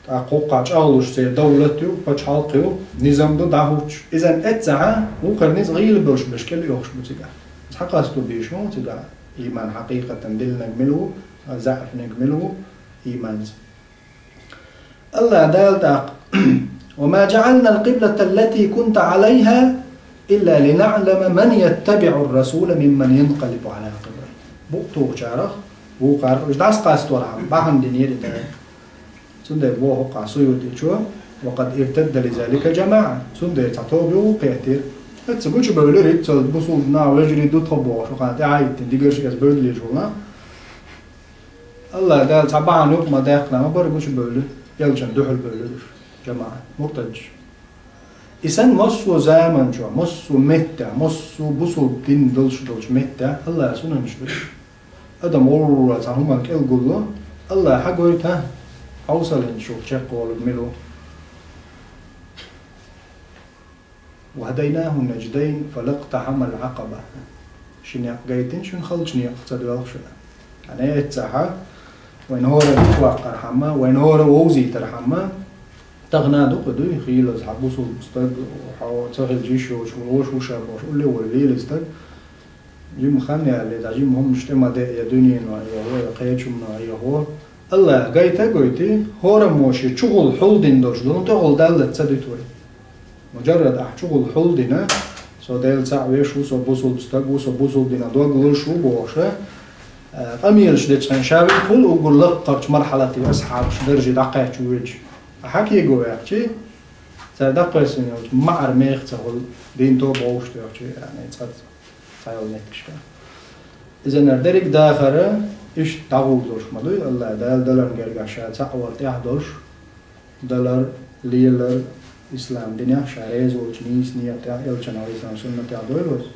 ТӀаккха хӀокхахь чӀагӀлуш церан давлат ю, пачхьалкх ю, низам ду дӀахӀуттуш. Иза эццахьа, вукхара низ гӀийла болуш берш кӀел оьхуш бу цигахь. Иза хьакъасто безаш ма ву цигахь, ийман хьакъикъатан диллинарг мила ву, заьӀапнарг мила ву ийманца. АллахӀ Дала тӀаккха: «وما جعلنا القبلة التي كنت عليها إلا لنعلم من يتبع الرسول ممن ينقلب على عقبيه». Букъ тухучарах вукхарах уьш дӀасакъасторхьама бахьана динера и Дала. Цундела боху хӀокхахь Суютичо: «وقد ارتد لذلك جماعة». Цундела цхьа тоба юха кхеттера. Эцца гучубевлира, иццал бусулба нах вежарий ду тхо бохуш, хӀокхарна тӀаьхьахӀиттина дигаш эца бевллийша волу нах. АллахӀ Дала цхьа бахьана юкъа ма даьккхина, ма бара гучубевлира, элчанна дуьхьал бевллира уьш, жамаӀат, муртадаш. И санна массо а заман чохь, массо а меттехь, массо а бусулба дин долуш долчу меттехь АллахӀан сунанаш ду. Адам гӀур-гӀур цхьана хӀуманна кӀел гулло, АллахӀа хьагойту, хьовсал хӀинца шух чекхволург мила ву. «وهديناه النجدين فلا اقتحم العقبة». Ши некъ гайтина, шуна халчу некъах ца доьлху шу. Яъни эццахьа, вайн хӀора дукхаваккхархьама, вайн хӀора вовзийтархьама, тахана а ду-кх дуй, хийлаза хьан бусулба стаг, хьо ца хилча йиш йоцуш волуш ву ша бохуш, улле а волу лелий стаг, жима хан ялале, дӀа жима хӀуманаш тӀе ма де, я дуьнено, я хӀо, я кхечунно, я хӀо. АллахӀа гайта а гойтий, хӀораммо шен чухула хьулдина долуш долу тӀехула даллалц ца дуьту вай. Муджаррад ахь чухула хьулдина, со Дела цхьаъ веш ву, со бусулба стаг ву, со бусулба динан дог луш ву бохуша, а, къамелаш дечу хенахь ша векхула уггар лаккхарчу мархьалате асхьабаш дарже дӀакхаьчна воьдуш. Ахьа кего ваьккхичи, цара дӀакхоьссина йолчу маӀар меха ца хуьлу, дийнато а бовш тоьхчи, яъни цхьацца цхьайолу меттигашка. Иза нара дерриг дахара иштта дӀагӀур долуш ма дуй, АллахӀ Дала даларна гергахь ша цхьаъ вар тӀехь долуш, далар, лелар, ислам динехь ша реза волчу нийса некъа тӀехь, элчанан, Ӏалайхи ссалам, суннатехь дойла вай.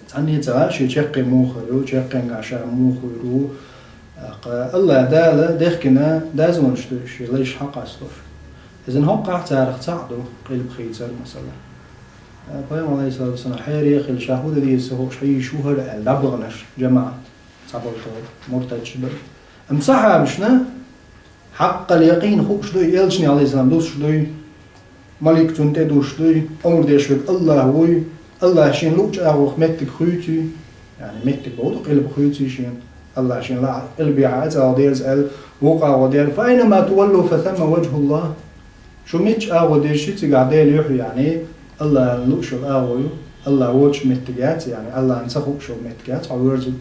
Цхьанне а ца хаьа шен чаккхе муха хир ю, чаккхенгахь ша муха вуьйр ву. ТӀаккха АллахӀ Дала дехкина дазонаш ду шен лайш хьакъастор. Иза хӀоккхахь царах цхьаъ ду, къилба хийцар, масала. Пайхамар, Ӏалайхи ссалату вассалам, хьере а хилла, ша хӀун дан деза ца хууш хьийзаш ву хӀара аьлла, дӀабаханарш, жамаӀат, цхьаболу тоба, муртадаш бара. Амма сахьабашна хьакъал якъин хууш дуй, элчане, Ӏалайхи ссалам, дуссуш дуй, малик цунна тӀе дуссуш дуй, омра деш верг АллахӀ вуй, АллахӀа шена луъучу агӀох меттиг хуьйцуй, яъни меттиг боху ду, къилба хуьйцуй шена, АллахӀа шена лаахь къилбехьа ацӀагӀа дерза аьлла, вукху агӀо дер: «فأينما تولوا فثم وجه الله». Шу мичча агӀо дерза ши, цигахь Дела юьхь ю, яъни АллахӀана лууш йолу агӀо ю, АллахӀ воцуш меттиг яц, яъни АллахӀана ца хууш йолу меттиг яц хьо воьрзу.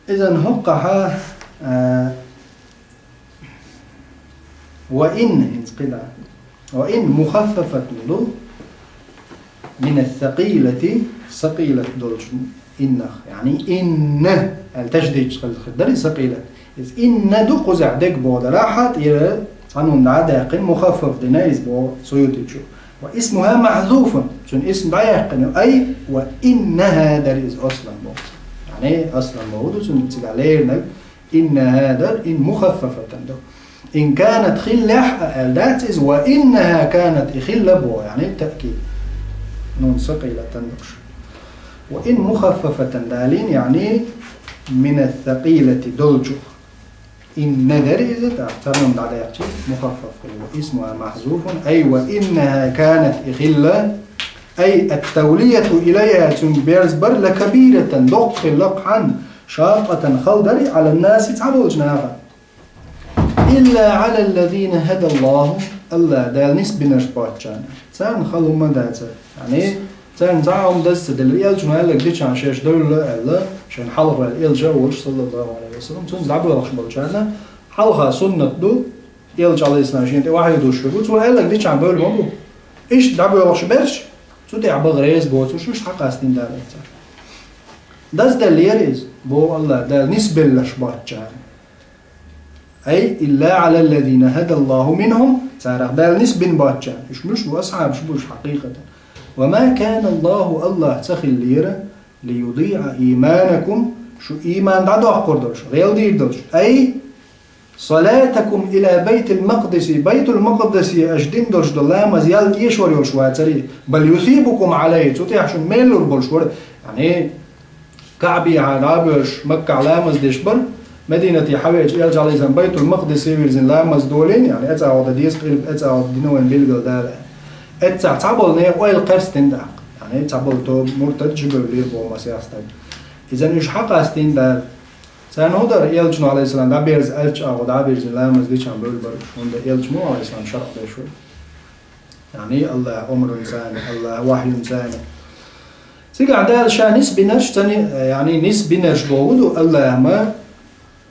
Иза хӀоккхахьа, а, «وإن», хӀинца кхидӀа. «وإن مخففة» ду, «من الثقيلة», сакъилат долчу иннах. Яъни «инна» аьлла ташдид хилла хир дара и сакъилат. Иза «инна» ду кхузахь дерг боху далахь, тӀера цхьана хӀума дӀа а даьккхина, мухаффаф дина иза боху Суютичо. «واسمها محذوف», цуьнан исм дӀаяьккхина ю, ай, «وإنها» дара иза аслан боху. Яъни аслан боху ду цуьнан цигахь леринарг, «إنها» дара, «إن مخففة» ду. «إن كانت» хиллехь а аьлла дац иза, «وإنها كانت» и хилла боху, яъни таъкид. Нун сакъилатан долуш. «وإن مخففة» далийна, яъни «من الثقيلة» долчух. «إن» дара иза, тӀаккха царна дӀадаьккхича, мухаффаф хилла. «واسمها محذوف», ай «وإنها كانت» и хилла, ай «التولية إليها» цуьнга берзабар «لكبيرة» доккха хилла, хьан, «شاقة» хала дара «على الناس» цхьаболчу наха. «إلا على الذين هدى الله», АллахӀ Дала нисбинарш боцчарна. Царна хала хӀума а дацара. Яъни, царна цхьа а хӀума даза ца делира, элчано аьлларг дичахьана шаьш девлла аьлла, шайна хьалха ваьлла элча а волуш, саллаллаху Ӏалайхи ва саллам, цуьнца дӀабоьлхуш болчарна хьалха суннат ду, элча, Ӏалайхи ссалам, шена тӀе вахьйу деш верг ву, цо аьлларг дичахьана бевлла ма бу. Иштта дӀабоьлхуш берш, цу тӀехь баха реза боцурш, уьш хьакъастийна далийта цара. Дазделлера иза, боху АллахӀа, Дала нисбелларш боцчарна. Ай, илла Ӏала аллазина хӀадаллаху минхум, царах Дала нисбина боцчарна. Уьш муьлш бу, асхьабаш бу уьш хьакъикъатан. Ва ма кана Аллаху, АллахӀ ца хиллера, лиюдиъа ийманакум, шу ийман дӀадоккхур долуш, гӀелдийр долуш. Ай, салатакум ила Байтил Макъдиси, Байтул Макъдисе аша дина долуш долу ламаз ял эшор йолуш вацара, бал юсибукум Ӏалайхи, цу тӀехь шуна мел лур болуш вара. Яъни, КаӀбехьа дӀа а боьллуш, Маккахь ламаз деш бара, Мединате хьавеача, Элча Ӏалайхиссалам Байтул Макъдисе вирзина ламаз долийна, яъни, эцӀагӀо дан деза, къилба эцӀагӀо дина вайна билггал Дала. Эццахь цхьаболу некъа ойла кхаьрстина тӀаккха. Яъни, цхьаболу то муртад жибевллера боху масех стаг. Иза уьш хьакъастийна Дала. Царна хӀун дара, Элчано, Ӏалайхиссалам, дӀаберза аьллачу агӀо дӀабирзина ламаз дичахь бевлла бара уьш, хӀунда Элча мо, Ӏалайхиссалам, шарӀ деш вара. Яъни, АллахӀа омрунца, АллахӀа вахьйунца. Цигахь Дала ша нисбинарш ца ни-, яъни, нисбинарш боху ду, АллахӀа ма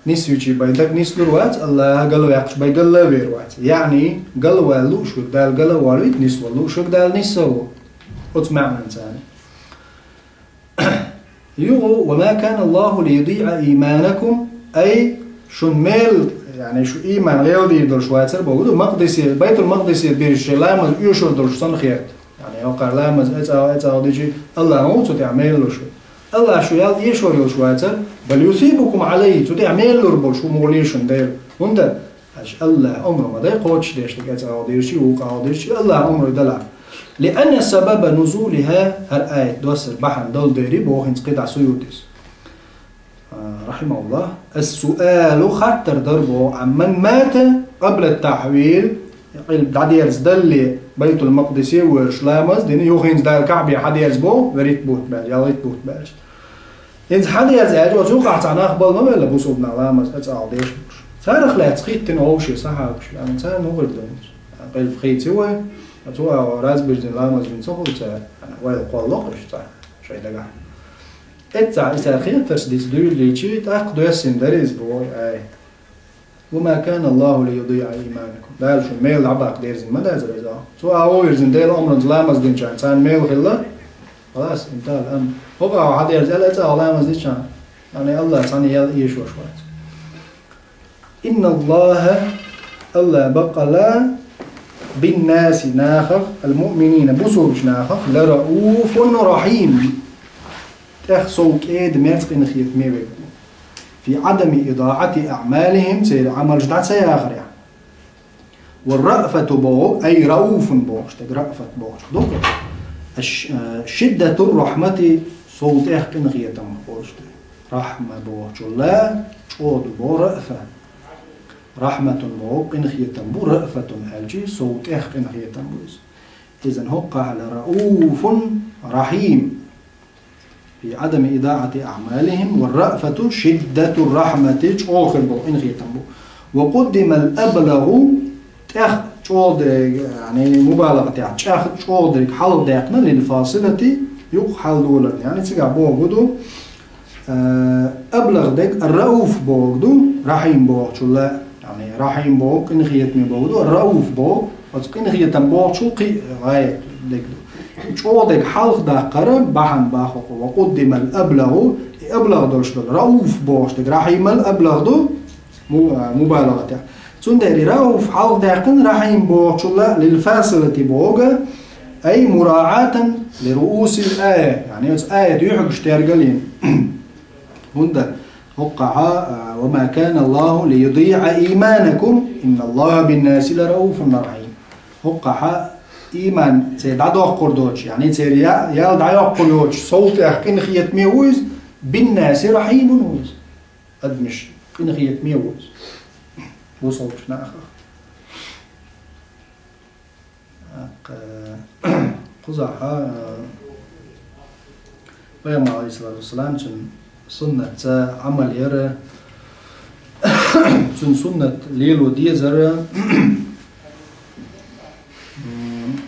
нисвичи бай даг нислур вац, АллахӀа галваьккхаш бай галла а вер вац. Яъни, галвала лууш верг Дала гала а волуьйту, нисвала лууш верг Дала нисса а ву. Оцу маьӀнанца. Юха, ва ма кана Аллаху лиюдиъа ийманакум, ай, шун мел, яъни шу ийман гӀелдийр долуш вацара боху ду, Макъдисе, Байтул Макъдисе бирзича шайн ламаз оьшур долуш санна хетта. Яъни, хӀокхара ламаз эцӀагӀа, эцӀагӀа дичи, АллахӀа хӀун ву цу тӀехь мел луш? АллахӀа шу ял эшор йолуш вацара, бал юсибукум Ӏалайхи, цу тӀехь мел лур болуш ву муха лийшина Дела. ХӀунда Аша АллахӀа омра ма дай кхочушдеш дерг эцӀагӀа дирчи, вукху агӀо дирчи, АллахӀа омра далахь. Лианна сабаба нузулиха, хӀара аят доссар бахьана долу дери боху хӀинца кхидӀа Суютис. А, рахьимахуллахӀ, ас-суалу хаттар дар боху, Ӏамман мата къабла тахьвил, къилба дӀадерза далле, Байтул Макъдисе воьрзуш ламаз дина, юха хӀинца Дала КаӀбе хьадерза боху, веритта бутт баьлча, ялхитта бутт баьлча. ХӀинца хьан деза аьлча, оцу юкъахь цхьа нах бала ма велла бусулба нах ламаз эцӀагӀа деш болуш. Царах лаьцна хӀиттина вовшийн сахьабаш, яъни царна хӀун хир ду хӀинца? Къилба хийци вай, оцу агӀор разбирзина ламаз дина ца хуьлу цара, яъни ойла кхоллакх уьш цхьа шайн дагахь. Эццахь и цара хетарш диц дуьйлличи, тӀаккха доьссина дара иза боху, ай. «Ва ма кана Аллаху лиюдиъа ийманакум». Дала шун мел дӀабаккха дерзина ма дацара иза. Цо а вирзина Делан омранца ламаз динчарна царна мел хилла. Халас, интал ам. ХӀокху агӀо хьадерза аьлла, цхьа ламаз дича, яъни АллахӀа цхьанна ял эшош вац. «Инна Аллаха», АллахӀ баккъалла, «биннаси», нахах, «ал-муъминина», бусулбачу нахах, «ла рауфун рахьим». ТӀех сов кӀеда мерца къинхетаме верг ву. «Фи Ӏадами идаӀати аӀмалихим», церан Ӏамалш дӀа ца яхарехь. «Ва раъфату» боху, ай, «рауфун» бохуш дерг, «раъфат» бохуш ду. Аш-, а, «шиддату рахьмати», сов тӀех къинхетам бохуш дерг. «Рахьма» бохучул а чӀогӀа ду боху «раъфа». «Рахьматун» боху къинхетам бу, «раъфатун» аьлчи, сов тӀех къинхетам бу иза. Иза хӀокхахь «ла рауфун рахьим». «Фи Ӏадами идаӀати аӀмалихим ва раъфату шиддату рахьмати», чӀогӀа хир болу къинхетам бу. «Ва къуддимал аблагӀу», тӀех чӀогӀа дерг, яъни мубалагӀатехь, чӀех чӀогӀа дерг хьалха даьккхина, «лил фасилати», юкъа хьалдоларна. Яъни цигахь боху ду, а, аблагӀ дерг «рауф» боху ду, «рахьим» бохучул а. Яъни рахьим боху, къинхетаме боху ду, рауф боху, оцу къинхетам бохучул кхин гӀайгӀа дерг ду. ЧӀогӀа дерг хьалха даккхара бахьана боху хӀокхо, «ва къуддимал аблагӀу», и аблагӀ долуш долу, рауф бохуш дерг, рахьимал аблагӀ ду, му-, а, мубалагӀатехь. Цундела и рауф хьалха даьккхина, рахьим бохучул а, «лил фасилати» боху, ай, «мураӀатан ли руусил ая», яъни оцу аят юьхьигаш тергалийна. ХӀунда ХӀокхахьа, а, «ва ма кана Аллаху лиюдиъа ийманакум, инна Аллаха биннаси ларауфун рахьим». ХӀокхахьа ийман церан дӀадоккхур доцуш, яъни церан я-, ял дӀайоккхур йоцуш, сов тӀех къинхетаме ву иза, биннаси рахьимун ву иза. Адамаш къинхетаме ву иза. Бусалбачу нахах. ТӀаккха, кхузахьа, пайхамар, алейхиссалату вассалам, цуьнан суннатца Ӏамал яра, цуьнан суннат лело дезара, м,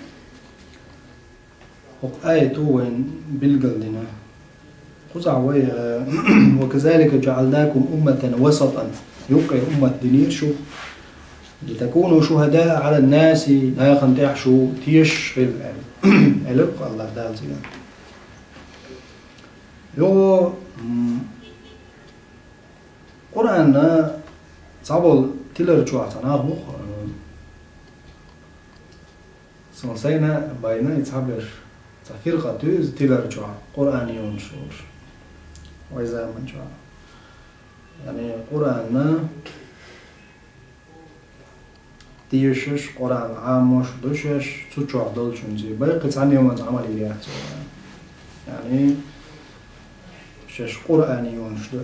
хӀокху аято вайна билгалдина. Кхузахь вай, э, «Ва казалика жаъалнакум умматан васатан», юккъе уммат динера шу, «литакуну шухадаа гӀалан наси», нахана тӀехь шу тешаш хила аьлла. Элира Аллах Дала цигахь. Йо, Къуръан цхьаболу тилар чохь цхьа нах бу-кх, сан сайна а, байна а и цхьаберш, цхьа фиркъа ю иза тилар чохь, Къуръан юьйцуш волуш, вай заман чохь. Яъни Къуръан дешаш, Къуръан Ӏамош, дешаш, цу чохь долчунца бен кхин цхьанна юьйцуш Ӏамал йийр яц цара. Яъни шаьш Къуръан юьйцуш ду.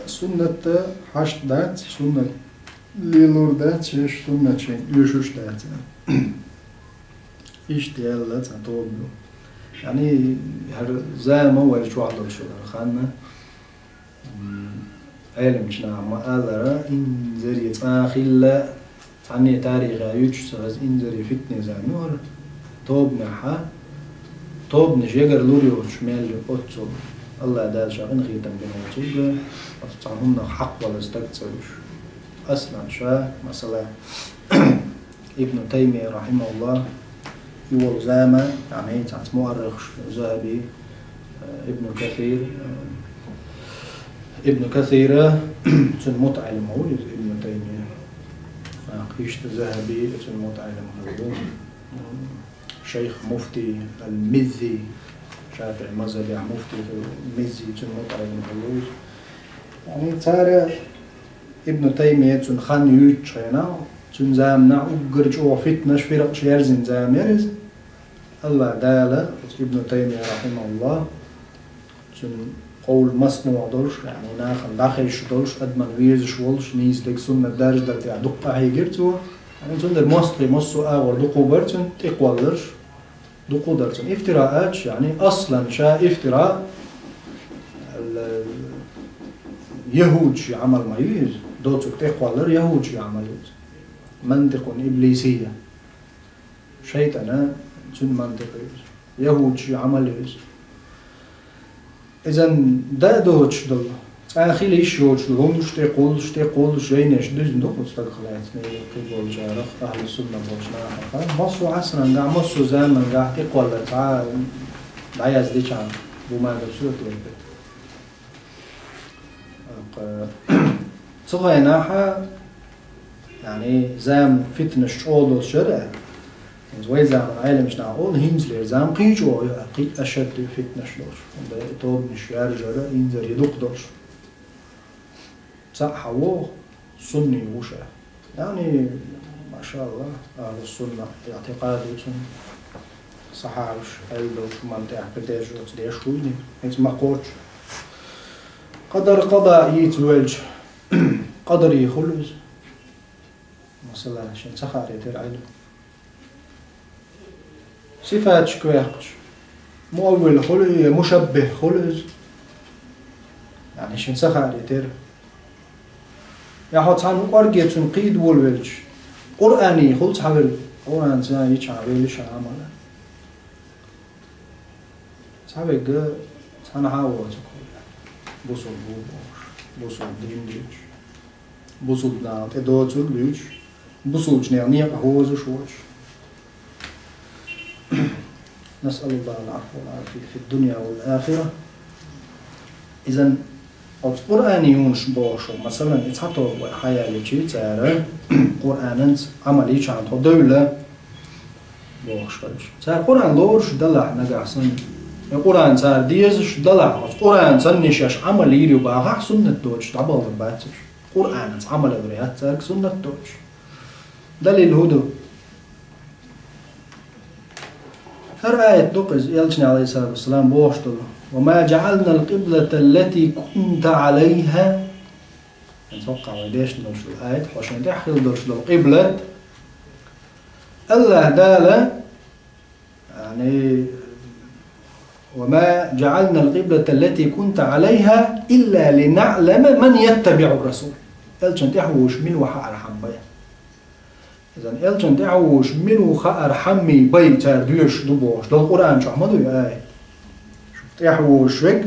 Суннатта хьашт дац, суннат лелор дац, шаьш суннат шайна оьшуш дац. Иштта яьлла цхьа тоба ю. Яъни хӀара зама вай чохь долуш хилар ханна, м, Ӏеламчу наха ма-аллара, инзаре цкъа а хилла, цхьанне тарихехь юьйцуш ца хеза инзаре фитне зама ю хӀара. Тобанехь, тобанаш ягар лур йоцуш мел ю оццул. АллахӀ Дала ша къинхетам бина воцург, оцу цхьана хӀуманах хьакхвала стаг ца вуьш. Аслан ша, масала, Ибн Таймия, рахьимахуллах, и волу зама, яъни цхьацца муаррихаш, Захаби, Ибн Касир, Ибн Касира, цуьнан мутаӀеллим ву иза Ибн Таймия. Иштта Захаби, цуьнан мутаӀеллим хилла ву. Шайх муфти ал-Миззи, ШафиӀи мазхабехь муфти хилла, Миззи, цуьнан мутаӀеллим хилла ву иза. Яъни цара Ибн Таймия цуьнан хан юьйцучу хенахь, цуьнан заманахь уггар чӀогӀа фитнаш, фиркъаш яьрзина зама яра иза. АллахӀ Дала оцу Ибн Таймия, рахьимахуллах, цуьнан къовл массо а долуш, яъни нахана дӀахезаш долуш, адамна везаш волуш, нийса дерг, суннат даржадар тӀехь дуккха къахьийгира цо. Яъни цундела мостагӀий массо а агӀор дукха бара цуьнан тӀекхолларш, дукха дара цуьнан ифтирааташ, яъни аслан ша ифтира, ал-, яхӀудашийн Ӏамал ма ю иза, доцург тӀекхоллар яхӀудашийн Ӏамал ю иза. Мантикъун иблисийя. ШайтӀана, цуьнан мантикъ ю иза. ЯхӀудашийн Ӏамал ю иза. Иза дан а доцуш долу, цкъа а хила йиш йоцуш долу хӀуманаш тӀекхуллуш, тӀекхуллуш, жайнаш дуьзна ду кху стагах лаьцна, кхин болчарах, ахьлу сунна болчу нахах. Массо а Ӏасрангахь, массо а замангахь тӀекхоллар цхьа а дӀаяздича бумагаш сотверпет. Цу хенахь, яъни, зама фитнаш чӀогӀа долуш яра. Иза вай заман Ӏеламчу наха олу, хӀинцалера зама кхин чӀогӀа ю, кхин ашадду фитнаш долуш. ХӀунда и тобанаш яржара, инзаре дукха долуш. Цхьаъ хьан вогӀу, сунний ву ша. Яъни, машааллах, ахьлу сунна иътикъад ю цуьнан, сахьабаш аьлла долчу хӀуманна тӀехь придерживаться деш вуйла, хӀинца ма кхоччу. Къадар къада йийца воьлча, къадарий хуьлу иза. Масала, шен ца хаарий тера Ӏилма. Сифаташка ваьккхича, муаввил хуьлу я мушаббих хуьлу иза. Яъни шен ца хаарий тера. Я хьо цхьана кӀорге цуьнан кхийда волавелча, Къуръаний хуьлу цхьаверг, Къуръан цуьнан йичахьа велира ша Ӏамал. Цхьаверг цхьанхьа а воцург хуьлу. Бусулба ву бохуш, бусулба дин дуьйцуш, бусулба наха тӀе доцург дуьйцуш, бусулбачу нехан некъа хӀозуш воцуш. Насъалуллахал афва вал афия фид дунья вал ахира. Иза оцу Къуръаний юнуш бохуш, масалан, и цхьа тоба вай хьаялийча цара, Къуръананца Ӏамал йичахьана тхо девлла бохуш хилча. Цара Къуръан лоруш далахь нагахь санна, и Къуръан цара дезаш далахь, оцу Къуръан санна шаьш Ӏамал йийр ю бахахь, суннат доцуш дӀабахалур бац уьш. Къуръананца Ӏамал йийр яц цаьрга, суннат доцуш. Далил хӀун ду? ХӀара аят ду-кх иза, Элчано, алейхиссалату вассалам, бохуш долу: «Ва ма джаъалнал къиблата аллати кунта алейха». ХӀинца хӀокхахь вай дешна долуш долу аят, хьо шайн тӀехь хилла долуш долу къиблат, АллахӀ Дала, яъни, «Ва ма джаъалнал къиблата аллати кунта алейха илла линаълама ман яттабиӀур расул». Элчан тӀехь вуш мила ву хаархьама бай. Иза Элчан тӀехь вуш мила ву хаархьаммий бай цара доьшуш ду бохуш долу Къуръан чохь ма дуй аят? ТӀехь вуш вег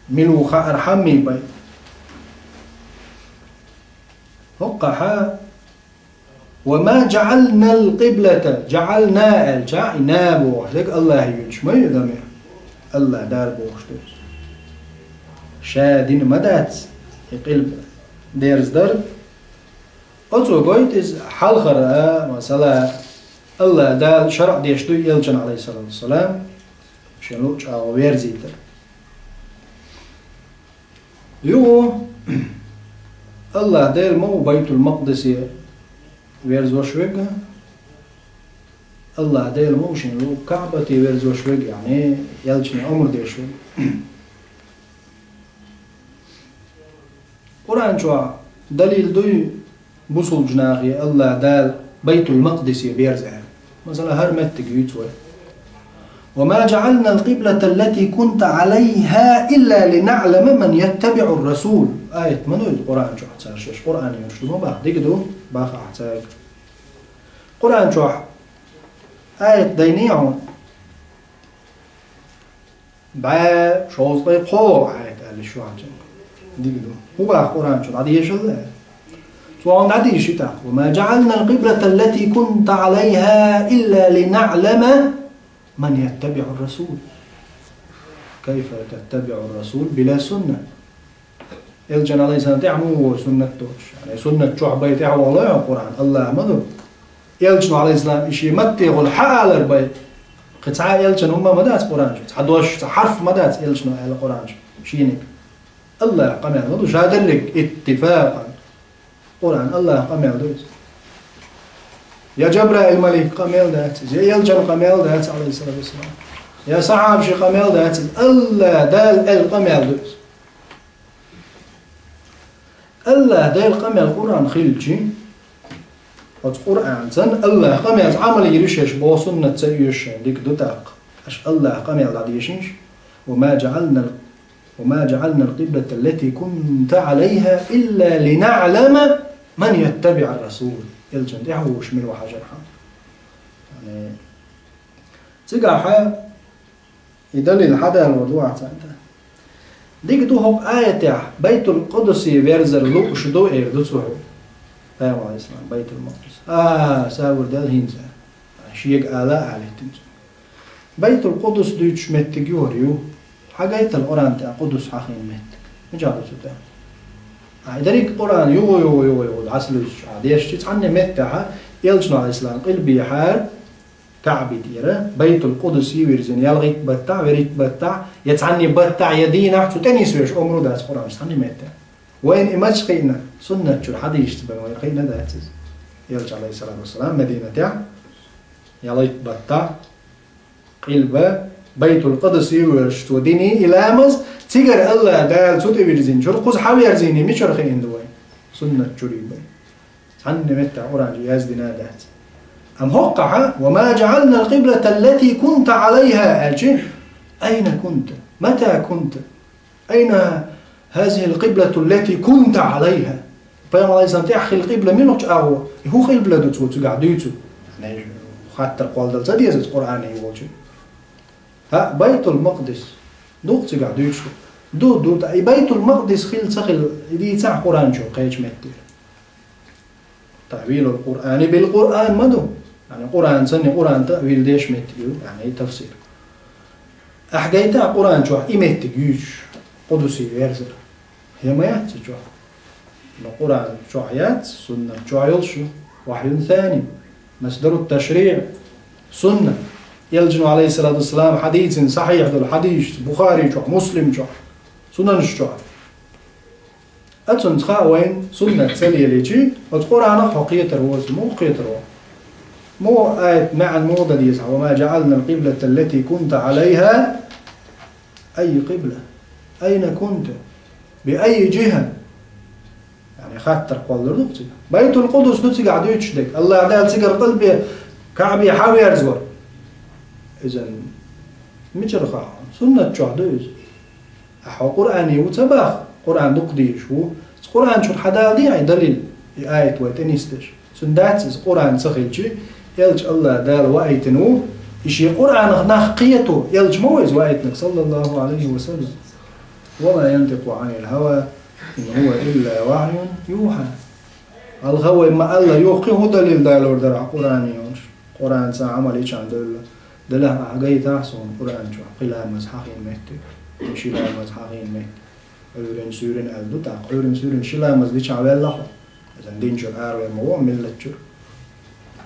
мила ву хаархьаммий бай. ХӀокхахьа: «Ва ма джаъалнал къиблата», джаъална аьлча, и на бохуш дерг АллахӀ юьйцуш ма ю, дамир. АллахӀ Дала бохуш ду иза. Ша дина ма дац, къилба дерзадар. Оцо гойту иза хьалхара, масала, АллахӀ Дала шарӀ деш ду Элчанна, Ӏалайхиссалату вассалам, шен луъу чӀагӀо верзийтар. Юха АллахӀ Дала ма ву Байтул-Макъдисе верзош верг, АллахӀ Дала ма ву шен луъу КаӀбате верзош верг, яъни Элчане омра деш верг. Къуръан чохь далил дуй бусулба нахе АллахӀ Дала Байтул-Макъдисе берза аьлла? Масала, хӀара меттиг юьйцу вай: «وما جعلنا القبلة التي كنت عليها إلا لنعلم من يتبع الرسول». Аят ма ду иза Къуръан чохь, цара шаьш Къуръан йоьрзуш ду ма боху, дика ду, боху ахь цаьрга. Къуръан чохь аят дайнехьа хьуна, бӀе шовзткъе кхоалгӀа аят аьлла шу хьан цуьнга. Дика ду. ХӀун боху Къуръан чу, дӀадешал аьлла? Цо хьуна дӀадийши тӀаккха: «وما جعلنا القبلة التي كنت عليها إلا لنعلم من يتبع الرسول». كيف تتبع الرسول بلا سنة؟ Элчанна, Ӏалайхиссалам, тӀехь муха вогӀу суннат доцуш? Яъни суннат чохь бен тӀехь вогӀу ло хьо Къуръан? АллахӀ ма ду. Элчано, Ӏалайхиссалам, и шен маттехула хьаалар бен кхин цхьа а элчано хӀума ма дац Къуръан чу, цхьа дош, цхьа хьарф ма дац элчано аьлла Къуръан чу шениг. АллахӀан къамел ма ду, ша дерриг иттифакъан. Къуръан АллахӀан къамел ду иза. Я Жабраил малик къамел дац иза, я элчан къамел дац, Ӏалайхиссалату вассалам, я сахьабаши къамел дац иза, АллахӀ Дала аьлла къамел ду иза. АллахӀ Дала къамел Къуръан хилчи, оцу Къуръанца АллахӀан къамелца Ӏамал йира шаьш боху суннат ца оьшу шайна, дика ду тӀаккха. Аша АллахӀан къамел дӀадешийша: «وما جعلنا وما جعلنا القبلة التي كنت عليها إلا لنعلم من يتبع الرسول». Элчанна тӀехь вогӀуш мила ву хьажар хьан. Яъни, цигахь и далил хьадалор ду ахь царна тӀе. Дика ду, хӀокху аятехь Байтул-Къудусе верзар лууш ду эр ду цо хьуна. Пайхамар, Ӏалайхиссалам, Байтул-Макъдис. А, сагӀур дел хӀинца. Шега ала а хӀиттина цо. Байтул-Къудус дуьйцуш меттиг ю хӀара ю. Хьагайтал Къуръан тӀехь Къудус хьахийна меттиг. Мичахь ду цу тӀехь? Ахь дерриг Къуръан юха, юха, юха, юха, дӀасалуьйсуш, ахь дешчи цхьанне меттехь, Элчано, Ӏалайхиссалам, къилбехьара, КаӀби тӀера, Байтул-Къудусе вирзина, ялхитта баттахь, вуьрхӀитта баттахь, я цхьанне баттахь, я дийнахь, цу тӀе нисвеш омра дац Къуръан чу цхьанне меттехь. Вайна и мача кхиъна, суннат чуьра хьадисашца бен вайна кхиъна дац иза. Элча, Ӏалайхиссалату вассалам, Мединатехь, ялхитта баттахь, къилба, Байтул-Къудусе воьлуш цо дина и ламаз, цигара АллахӀ Дала цу тӀе вирзинчуьра кхуза хьаверзийна мичара хиъна ду вайна? Суннат чуьра бен. Цхьанне меттехь Къуръан чу яздина а дац. Амма хӀокхахь: «وما جعلنا القبلة التي كنت عليها», аьлчи: «أين كنت؟ متى كنت؟ أين هذه القبلة التي كنت عليها؟» Пайхамар, Ӏалайхиссалам, тӀехь хилла къилба муьлхачу агӀор? И хӀун къилба ду цо цигахь дуьйцу? Яъни, хаттар кхолладала ца деза иза Къуръане йолчу? ХӀаъ, Байтул-Макъдис. Ду-кх цигахь дуьйцуш. Ду, ду, ткъа и Байтул-Макъдис хилла ца хилла, и дийцахь Къуръан чу кхечу меттера. «تأويل القرآن بالقرآن» ма ду. Яъни Къуръан санна, Къуръан таъвил деш меттиг ю, яъни тафсир. Ахь гайта Къуръан чохь и меттиг юьйцуш, Къудусе верзар? Я ма яц цу чохь? Но Къуръан чохь яц, суннат чохь йолуш ю. وحي ثاني, مصدر التشريع, суннат. Элчано, Ӏалайхиссалату вассалам, хьадийцина сахьихь долу хьадисашца, Бухари чохь, Муслим чохь, сунанаш чохь. Оцунца хаьа вайна, суннат ца лелийчи, оцу Къуръанах хьо кхетар воцу, муха кхетар ву? Муха аят маьӀна муха дан деза хьан: «وما جعلنا القبلة التي كنت عليها». أي قبلة؟ أين كنت؟ بأي جهة؟ Яъни хаттар кхоллалур ду-кх цигахь. Байтул-Къудус ду цигахь дуьйцуш дерг. АллахӀ Дала цигара къилбе, КаӀбе хьаверзавар. Иза мичара хаьа хьуна? Суннат чохь ду иза. Ахьа хьо Къуръане ву ца боху, Къуръан дукха дийцуш ву. Цу Къуръан чуьра хьадала де ахь далил, и аят вай тӀе нисдеш. Цуьнан дац иза Къуръан ца хилчи, Элча АллахӀ Дала ваийтина ву, и шен Къуръанах нах кхето, Элча ма ву иза ваийтинарг, саллаллаху Ӏалайхи ва саллам. «وما ينطق عن الهوى إن هو إلا وحي يوحى». ХӀалха вай ма-аллара, юха кхин хӀун далил далор дара ахь Къуръане йолуш? Къуръанца Ӏамал йича а девлла. Делахь ахь гайтахь суна Къуръан чохь кхин ламаз хьахийна меттиг, кхин ши ламаз хьахийна меттиг. Ӏуьйрин-суьйрин аьлла ду тӀаккха. Ӏуьйрин-суьйрин ши ламаз дичахь ваьлла хьо, иза дин чуьра аравер ма ву, миллат чуьра.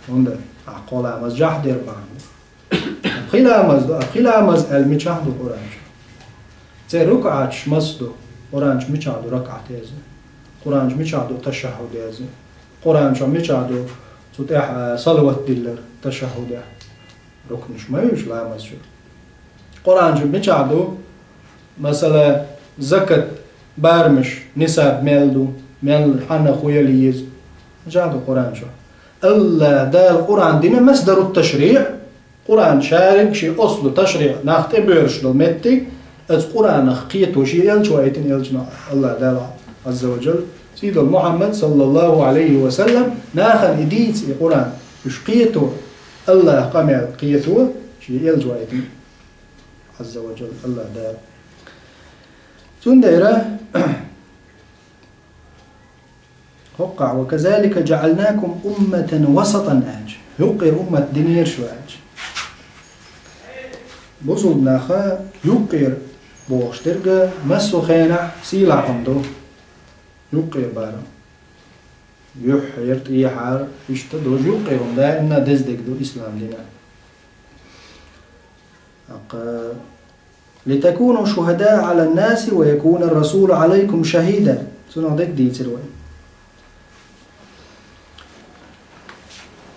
ХӀунда? Ахь кхо ламаз жахь дер бахьана. Пхи ламаз ду, а пхи ламаз аьлла мичахь ду Къуръан чу? Церан рукуӀаташ масса ду? Къуръан чу мичахь ду ракаӀат яздаь? Къуръан чу мичахь ду ташаххьуд яздаь? Къуръан чу мичахь ду цу тӀехь, а, салават диллар ташаххьудехь? Рукнаш ма ю уьш ламаз чу. Къуръан чу мичахь ду, масала, закат, барамаш, нисаб мел ду, мел хьанна хуяла еза? Мичахь ду Къуръан чу? АллахӀ Дала Къуръан дина масдарут ташриӀ, Къуръан шарик шен ослу ташриӀ нах тӀебоьрзуш долу меттиг, оцу Къуръанах кхето шен элча вайтина, элчано АллахӀ Дала Ӏазза ва Джалла, сийдолу Мухьаммад, саллаллаху Ӏалайхи ва саллам, нахана и дийца, и Къуръан, уьш кхето, АллахӀан къамел кхето шен элча вайтина, Ӏазза ва Джалла, АллахӀ Дала. Цундела хӀокхахь: «وكذلك جعلناكم أمة وسطا», аьлча, юккъера уммат динера шу аьлча. Бусулба наха юккъера бохуш дерг массо а хенахь сийлахь хӀума ду. Юккъера барам. Юьххьера, тӀехьара, иштта долуш юккъера хӀума даимна деза дерг ду ислам динан. ТӀаккха: «لتكونوا شهداء على الناس ويكون الرسول عليكم شهيدا». Цунах дерг дийцира вай.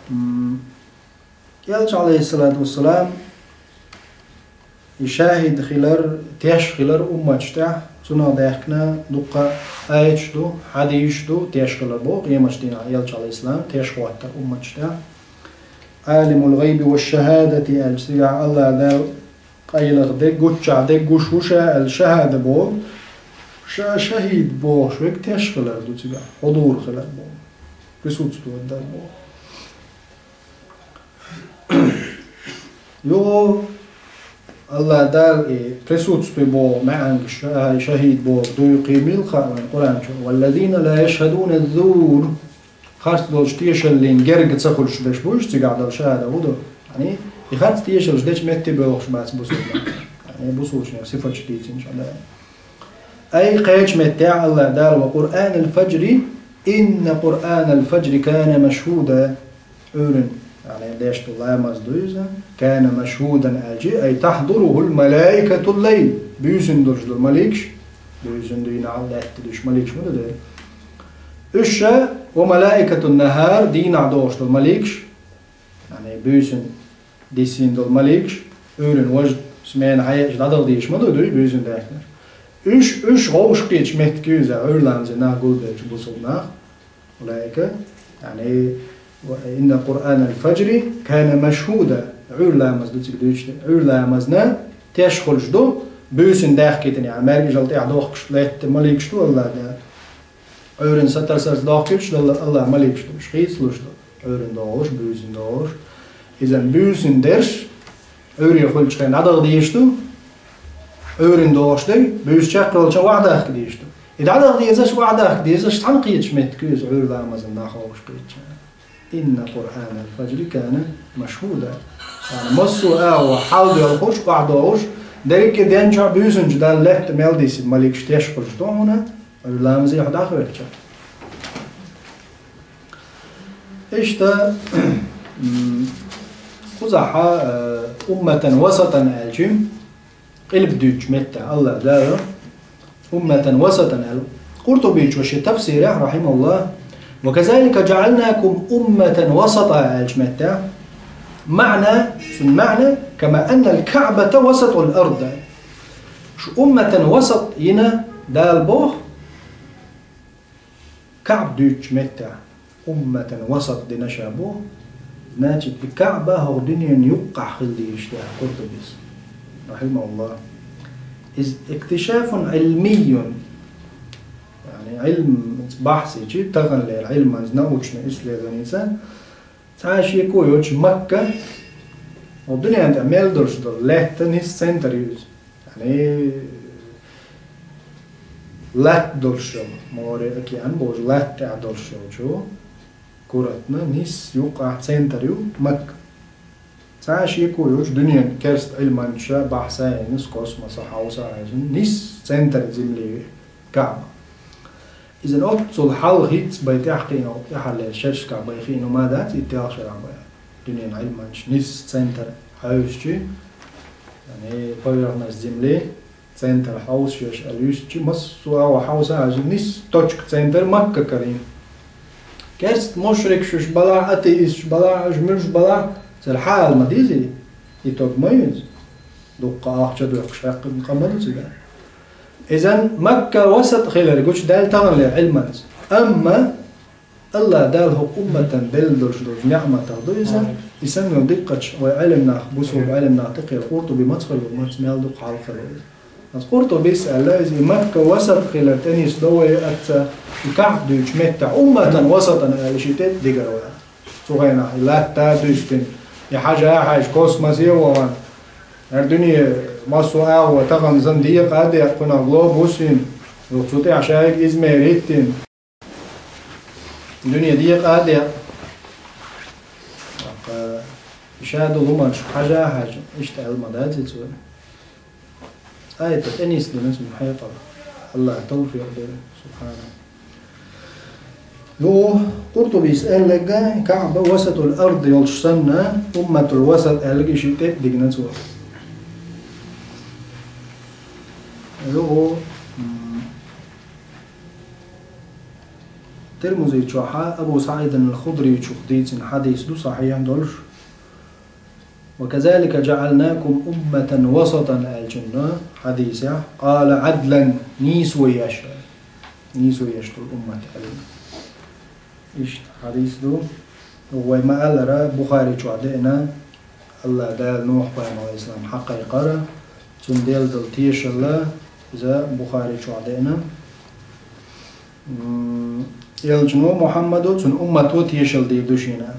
М, Элча, алейхиссалату вассалам, и шахид хилар, теш хилар умматаш тӀехь, цунах даьхкина дуккха аяташ ду, хьадисаш ду, теш хилар боху, къематаш дийнахь Элча, алейхиссалам, теш хӀоттар умматаш тӀехь. «Алимул гӀайби ва шахадати», аьлча, цигахь АллахӀ Дала къайлаха дерг, гуччахь дерг гуш ву ша аьлла шахада боху, ша шахид бохуш верг теш хилар ду цигахь, хьудур хилар боху, присутствовать дар боху. Юха АллахӀ Дала и присутствуй боху маьӀнаш, ша-, шахид боху дуй кхин мила хаьа вайн Къуръан чу: «والذين لا يشهدون الزور». Харц долчу тешаллин герга ца хуьлуш дерш бу уьш, цигахь долу шахада хӀун ду? Яъни, и харц тешаллаш дечу метте боьлхуш бац бусулба нах. Яъни, бусулбанийн сифаташ дийцинчу Дала. Ай, кхечу меттехь АллахӀ Дала: «وقرآن الفجر إن قرآن الفجر كان مشهودا». Ӏуьйрин, яъни, деш ду ламаз ду иза. «كان مشهودا» аьлчи, ай, «تحضره الملائكة الليل». Буьйсина долуш долу маликаш, буьйсина дуьйна лаьтта дуьйш маликаш ма ду дера. Уьш ша, «وملائكة النهار», дийнахь дохуш долу маликаш, яъни, буьйсина диссина долу маликаш, Ӏуьйрин важа смена хьаеъча дӀадала дезаш ма ду, дуй, буьйсина даьхкинарш. Уьш, уьш гӀовш кхеташ меттиг ю иза, Ӏуьйра ламазе нах гулбелча бусулба нах, малайка, яъни, «إن قرآن الفجر كان مشهودا», Ӏуьйра ламаз ду цига дуьйцуш дерг. Ӏуьйра ламазна теш хуьлуш ду, буьйсина даьхкийтина, яъни, маьркӀажалла тӀехь дохкуш лаьтта маликаш ду АллахӀ Дала. Ӏуьйрина сатарсарца дохкуьйтуш долу АллахӀ маликаш ду, уьш хийцалуш ду, Ӏуьйрина догӀуш, буьйсина догӀуш. Иза буьйсина дерш, Ӏуьйре хуьлучу хенахь дӀадала дезаш ду, Ӏуьйрина догӀуш дерг, буьйса чекхйолчу охьадахка дезаш ду. И дӀадала дезаш, охьадахка дезаш цхьаьна кхеташ меттиг ю иза Ӏуьйра ламазан нах гӀовш кхетча. «إن قرآن الفجر كان مشهودا». Яъни, массо а агӀо хьалдоьлхуш, охьадогӀуш, дерриг а ден чохь буьйсанчу Далла лаьтта мел диссина маликаш теш хуьлуш ду хьуна, Ӏуьйра ламазе хьо дӀахӀоьттича. Иштта, м, кхузахь, э, умматан васатан аьлчи, къилба дуьйцучу меттехь АллахӀ Дала умматан васатан аьлла. Къуртубичо шен тафсирехь, рахьимахуллахӀ: «وكذلك جعلناكم أمة وسطا», аьллачу меттехь, маьӀна, цуьнан маьӀна: «كما أن الكعبة وسط الأرض». Шу умматан васат йина Дала боху, КаӀба дуьйцучу меттехь, умматан васат дина ша бу, значит, и КаӀба хӀокху дуьненан юккъахь хила дезаш ду, аьлла Къуртубис, рахьимахуллахӀ. Иза иктишафун Ӏилмийюн, яъни, Ӏилм, бахьсичи, таханлера Ӏилманца, научный исследованица, цхьа а шеко йоцуш, Макка, хӀокху дуьненан тӀехь мел долуш долу лаьтта, нис центр ю иза. Яъни, латта долуш йолу, море, океан бохучу латта тӀехь долуш йолчу куратна нис юккъахь центр ю Макка. Цхьа а шеко йоцуш, дуьненан керста Ӏилманчаша бахьса а йина, космоса, хьовса а хьаьвзина, нис центр земли ю. Каъба. Иза оццул хьалха хӀинца бай тӀаьхьа кхийна, тӀаьхьа ле шершка бай хиъна ма дац, и тӀаьхьа шера бай. Дуьненан Ӏилманчаш нисса центр хьаьвсича, яъни поверхность земли, центр хьовсуш аьлла юьстича, массо а агӀо хьовса, хьаьвсича нисса точка центр Макка карийна. Керста мушрикаш уж балахь, атеисташ балахь, уж муьлш балахь, цара хьаала ма дезий, итог ма ю иза. Дуккха ахча доьхкуш хьаькхна къа ма ду цига. Иза Макка васат хилар гучадаьлла таханлера Ӏилманца. Амма АллахӀ Дала хӀокху умматана делла долуш долчу неӀматах ду иза. И санна диккхачу вай Ӏелам нах, бусулба Ӏелам нах тӀекхел Къуртуби мацах ю, маца мел дукха хьалха ю иза. Ас Къуртубис аьлла, иза и Макка васат хилар тӀенисдо вай аца, и Каъба дуьйцучу меттехь умматан васатан аьлла ши тӀе дигар вай. Цу хенахь и латта а дуьстина, и хьажа а хьаьжа, космосе а вахана, хӀара дуьне массо а агӀо тахана сан декъа а декъна, кхунах глобус йина, юха цу тӀехь шайга измерить йина. Дуьне декъа а декъна. ТӀаккха и ша долу хӀуманаш хьажа а хьаьжна, иштта аьлла ма дац иза цо. Аят тӀенисдина цунна хьекъал. АллахӀа тавфикъ дойла, субхьана. Юха Къуртубис аьлларг, Каъба васатул ард йолуш санна, умматул васат аьлларг и шиъ тӀе а дигна цо. Юха, м, Тирмузи чохь Абу СаӀид ал-Худричух дийцина хьадис ду сахьихь долуш. «Ва казалика жаӀалнакум умматан васатан», аьллачунна хьадисехь, «къала гӀадлан», нийсо еш, нийсо еш долу уммат аьлла. Иштта хьадис ду. Вай ма-аллара, Бухари чохь деана, АллахӀ Дала Нухь-пайхамар, алейхиссалам, хьакхайкхара, цунна делла долу тешалла, иза Бухари чохь деана. М, Элчано Мухьаммадо, цуьнан уммато тешалла дийр ду шена.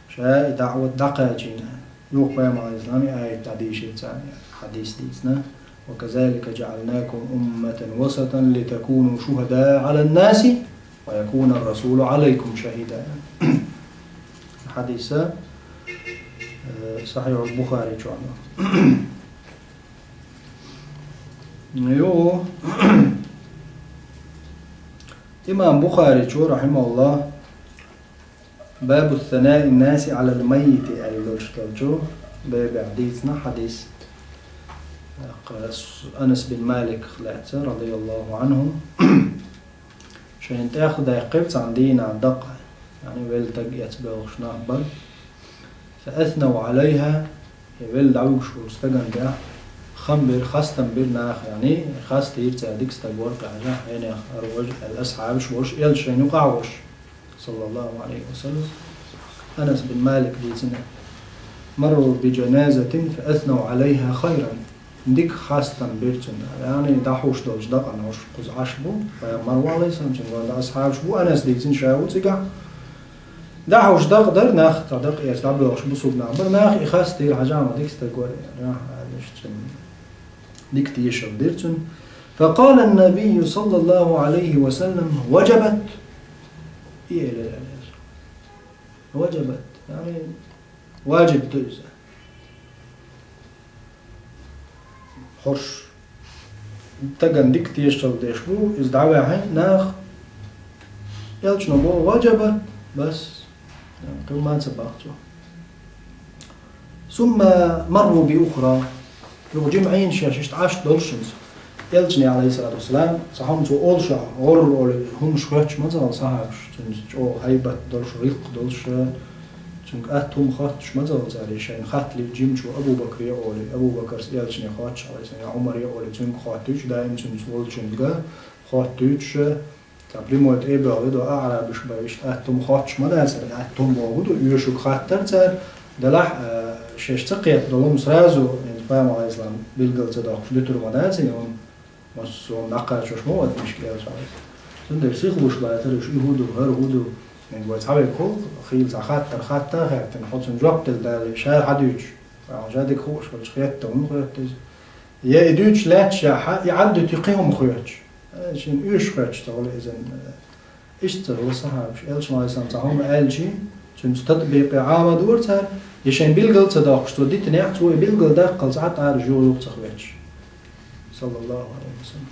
Ша и даӀват дӀакхачийна. Юха пайхамар, алейхиссалам, и аят дӀадийшира царна, хьадис дийцина. «Ва казалика жаӀалнакум умматан васатан литакуну шухадаъа гӀалан-наси ва якуна ар-расулу гӀалайкум шахида». Хьадиса, э, Сахьихь Бухари чохь ду. Йо. Имам Бухаричо, рахьимахуллах, «Бабу санаи наси гӀалал маййити» аьлла долуш долчу бабехь дийцина хьадис. Анас бин Малик лаьцна, радияллаху анху, шайна тӀехдаьккхира цхьана дийнахь дакъа, яъни велла стаг эцна боьлхуш нах бара. «Фа аснав гӀалайха», и велла дӀавуьгуш волу стагана тӀехь хам бира, хастам бира наха, яъни хастийра цара, дика стаг вара кхин хьажахь, хьенех ара важа аьлла, асхьабаш волуш, элча шайна юкъахь волуш, саллаллаху гӀалайхи ва саллам. Анас бин Малик дийцина: «Марру би жаназатин фа аснав гӀалайха хайран». Дика хастам бира цунна. Яъни дӀахьуш долчу дакъана уьш кхуза Ӏаш бу, пайхамар ву, алейхиссалам, цуьнан гонда асхьабаш бу, Анас дийцина, ша ву цигахь. ДӀахьуш дакъа дара нах, цхьа дакъа эцна дӀабоьлхуш бусулба нах бара, нах и хастийра, хьажахь, ма дика стаг вара, нах, аьлла, цуьнан дика тешалла дира цунна. Факъала ан-набийю саллаллаху гӀалайхи ва саллам: «Ваджабат». И элира, аьлла. «Ваджабат». Яъни, важиб ду иза. ХӀорш стагана дика тешалла деш бу, иза дӀаваьхьи нах, элчано боху: «Ваджабат», бас, кхин ма ца боху цо. «Сумма марру би ухра». Юха жимма Ӏийна шаьш иштта Ӏаш долуш иза. Элчане, алейхиссалату вассалам, цхьа хӀума цо олуш, гӀорра олий, хӀумаш хоьттуш ма ца хилла сахьабаш, цуьнца чӀогӀа хьайбат долуш, гӀиллакх долуш, цуьнга атта хӀума хоттуш ма ца хилла цара, шайна хатта лиъча жимачо, Абу Бакре олий, Абу Бакарс элчане хоттуш, алейхиссалам, я Ӏумаре олий, цуьнга хоттуьйтуш, даим цуьнца волчуьнга хоттуьйтуш, цхьа прямой тӀе а баьхна, аъарабаш бай, иштта атта хӀума хоттуш ма дацара, атта хӀума бохург ду, оьшург хаттара цара, делахь а, шаьш ца кхетта долу хӀума сразу, пайхамар, алейхиссалам, билгал ца доккхуш дуьтур ма дац и хӀума. Массо а дӀакхачош ма вара мишка элча. Цундела сиха луш бацара уьш, и хӀун ду, хӀара хӀун ду. Вай цхьаверг хӀу, хийла цхьа хаттар хатта а хаьттина, хьо цунна жоп дала далале, ша хьадуьйцуш. Ша дика хууш хилча хетта, хӀунда хоьтту иза? Я и дуьйцуш лаьтташехь, и Ӏад дуьту кхин хӀума хоьттуш. Э, шена оьшуш хоьттуш ца хуьлу иза. Иштта ца хуьлу сахьабаш. Элча, алейхиссалам, цхьа хӀума аьлчи, цуьнца татбикъ, Ӏамал дора цара, я шайн билгал ца доккхуш, цо дитинехь, цо и билгал даккхалц Ӏад ара жугӀу-юха ца хӀоьттуш. Саллаллаху алейхи ва саллям.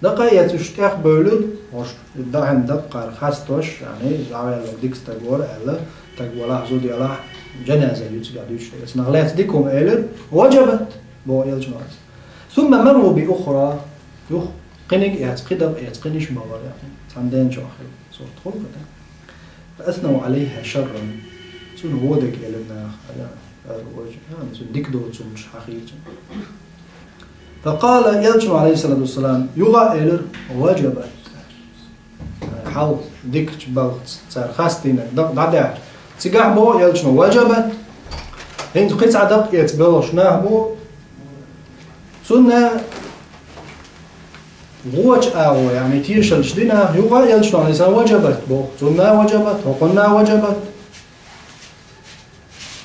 Дакъа эцаш тӀех бевлла, ош дахьан дакъа хастош, яъни, завелла дика стаг вар аьлла, стаг валахь, зуда ялахь, жаназа ю цигахь дуьйцуш. Эцнах лаьцна дика хӀума элира, «Ваджабат», боху элчано. «Сумма марру би ухра», юха кхиниг эц, кхидӀа эц, кхиниш бахара, яъни, цхьана ден чохь хилла сурт хуьлу хӀара. «Фа аснав Ӏалайха шарран». Цунна вон дерг элира наха, аьлла, аьлла, ваджа, а, цунна дика доцурш хьахийра цунна. «Фа къала», элчано, Ӏалайхиссалату вассалам, юха а элира, «Ваджабат». Хьалха дикачу балхаца цара хастийнарг дакъа дӀадаьхьча, цигахь боху элчано, «Ваджабат». ХӀинца кхин цхьа дакъа эца боьлхуш нах бу, цунна вочу агӀор, яъни тешаллаш дина, юха а элчано, Ӏалайхиссалам, «Ваджабат», боху. Цунна а ваджабат, хӀокхунна а ваджабат.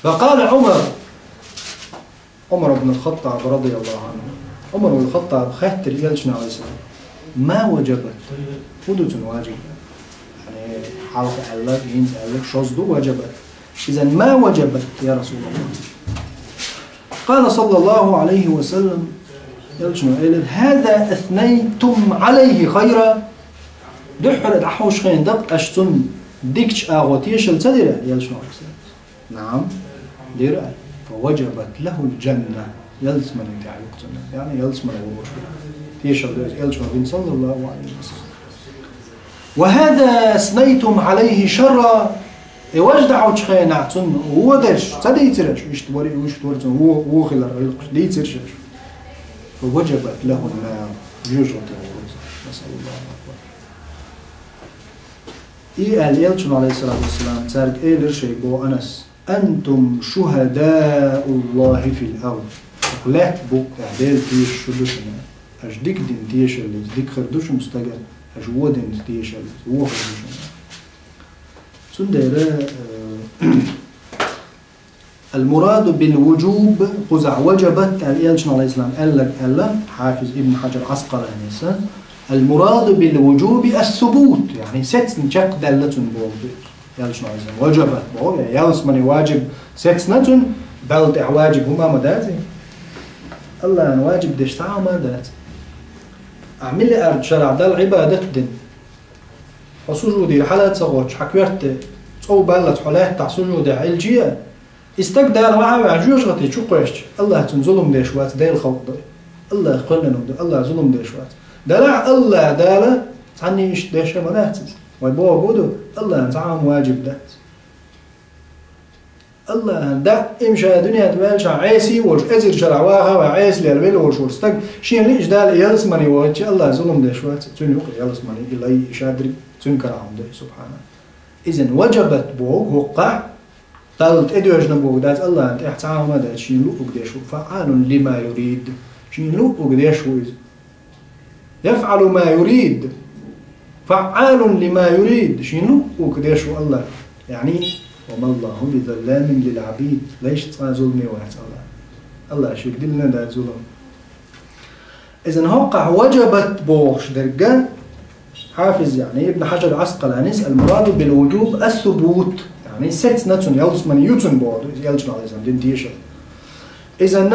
«Фа къала Ӏумар». Ӏумар ибн Хаттаб, радияллаху Ӏанху. Ӏумар ибн Хаттаб хаьттира элчано, Ӏалайхиссалам: «Ма ваджабат?» ХӀун ду цунна ваджиб? Яъни, хьалха аьлларг, хӀинца аьлларг, шозза ду ваджабат. «Изан ма ваджабат, я Расулаллах?» Къала, саллаллаху Ӏалайхи ва саллам, элчано элира: «Хаза аснайтум Ӏалайхи хайра». Дуьххьара дӀахьош хенахь дакъа аша цунна дикачу агӀор тешалла ца дира, элчано, Ӏалайхиссалам? «Наам, дира». «Фа ваджабат лахул джанна». Ялсамани тӀехь ю-кх цунна. Яъни, ялсамани волуш ву. Тешалла ду иза, элчано бина, саллаллаху Ӏалайхи ва саллам. «Ва хаза аснайтум Ӏалайхи шарра». И важа дӀахьочу хенахь цунна вон дерш ца дийцира аша, иштта вара, иштта вара цунна вон, вон хилар гӀиллакхаш дийцира аша. «Фа ваджабат лахун нар». Жоьжахати волу иза. Насаллаху акбар. И аьлла элчано, Ӏалайхиссалату вассалам, цаьрга элира шайга, боху Анас: «Антум шухадауллахи фил ард». Лаьтта букъ тӀехь Делан тешаш шу ду шуна. Аша дика дина тешаллица, дика хир ду шуна стага, аша вон дина тешаллица, вон хир ду шуна. Цундела, э, «Ал-мураду бил-вуджуб», кхузахь «ваджабат» аьлла, элчано, Ӏалайхиссалам, аьлларг аьлла, Хьафиз Ибн Хьаджар Ӏаскъаланис: «Ал-мураду бил-вуджуби ас-субут», яъни сецна чекхдаьлла цунна боху ду. Элчано, Ӏалайхиссалам, «ваджабат» боху, я ялсамани ваджиб сецна цунна, Далла тӀехь ваджиб хӀума ма дац. Аллахьан ваджиб деш цхьа хӀума дац. Ахь миллиард шарахь Далла Ӏибадат дина. Хьо сужудера хьала а ца гӀоттуш, хьан коьрта цӀов баллалц хьо лаьттахь сужуде хьаьлча а, и стаг Дала вахьа а ваьхьа жоьжахати чу кхоьссича, Аллах цунна зулам деш вац, Делан халкъ ду. Аллах кхоьллина ду, Аллах зулам деш вац. Делахь Аллах Дала цхьанне иштта деш а ма дац иза. Вай бохург ду, Аллахьан цхьа а хӀума ваджиб дац. Аллахьан даима ша дуьнен тӀе ваьлчахь Ӏеса а волуш, эзар шарахь ваха а ваьхьа Ӏеса лела велла волуш волу стаг, шена лиъча Дала ялсамани вахча, Аллах зулам деш вац, цуьнан юкъа ялсамани, и лай, и шадриг, цуьнан карахь хӀума ду, субхьана. Изан ваджабат боху хӀокхахь, Далла тӀедоьжна боху дац, Аллахьан тӀехь цхьа а хӀума дац, шена луъург деш ву, фаъалун лима юрид, шена луъург деш ву иза. Яфъалу ма юрид. Фаъалун лима юрид. Шена луъург деш ву Аллах. Яъни, ва маллаху бизалламин лил-Ӏабид. Лайшна цкъа а зуламе вац Аллах. Аллах шега диллина дац зулам. Изан хӀокхахь ваджабат бохуш дерг, Хьафиз, яъни, Ибн Хьаджар Ӏаскъаланис, «Ал-мураду бил-вуджуб ас-субут». Яъни, сецна цунна, ялсамани ю цунна боху, элчано, Ӏалайхиссалам, дина тешалла. Изан,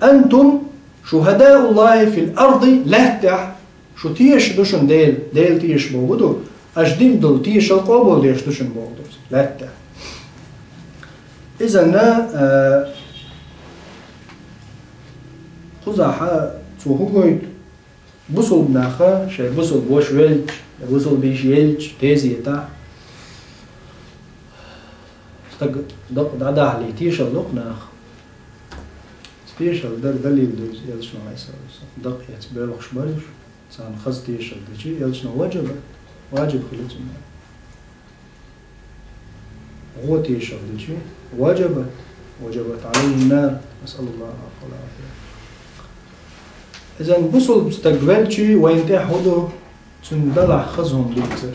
антум шухадауллахи фил арди, лаьттахь шу тешаш ду шуна Дела, Дела тешаш боху ду, аша дина долу тешалла къобалдеш ду шуна боху ду, лаьттахь. Изанна, а, кхузахь цо хӀун гойту? Бусулба наха, шайн бусулба ваша велча, бусулба йиша елча, тезетахь, стаг дакъа дӀадахьале тешалла ду-кх наха. Тешалла дар далил ду иза, элчано, Ӏалайхиссалату вассалам, дакъа эца боьлхуш бара уьш, царна хаза тешалла дичи, элчано, ваджабат, ваджиб хили цунна. Гьо тешалла дичи, ваджабат, ваджабат Ӏалайхин нар, насъалуллахал Ӏафва вал Ӏафия. Изан бусулба стаг велчи, вайна тӀехь хӀун ду, цуьнан далахь хаза хӀума дийцар.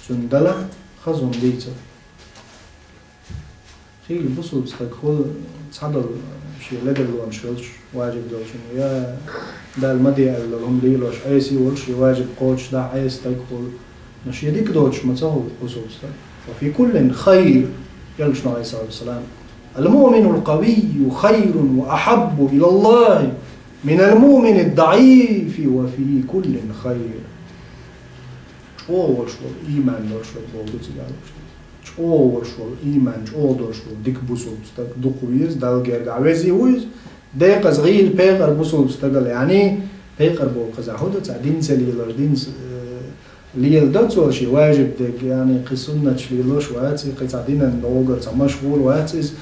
Цуьнан далахь хаза хӀума дийцар. Хийла бусулба стаг хуьлу цхьадолу шен ледарлонаш хилча, ваджиб долчун, я Дала ма де аьлла хӀума лелош, Ӏеса а волуш, шен ваджиб кхочушдахь Ӏеса стаг хуьлу. Но шен дика доцуш ма ца хуьлу бусулба стаг. «Ва фи куллин хайр», элчано, Ӏалайхиссалату вассалам: «Ал-муъминул къавийю хайрун ва ахьаббу илаллахи من المؤمن الضعيف وفي كل خير. ЧӀогӀа волуш волу, ийман долуш верг боху ду цигахь. ЧӀогӀа волуш волу, ийман чӀогӀа долуш волу дика бусулба стаг дукха веза, Далла гергахь везий ву иза. Декъаза гӀийла пекъар бусулба стагал, яъни пекъар боху кхузахь хӀун ду, цхьа дин ца лелош, дин, э, леладо цо шен важиб дерг, яъни кхин суннаташ лелош вац, кхин цхьа динан догара цхьа машгӀул вац иза.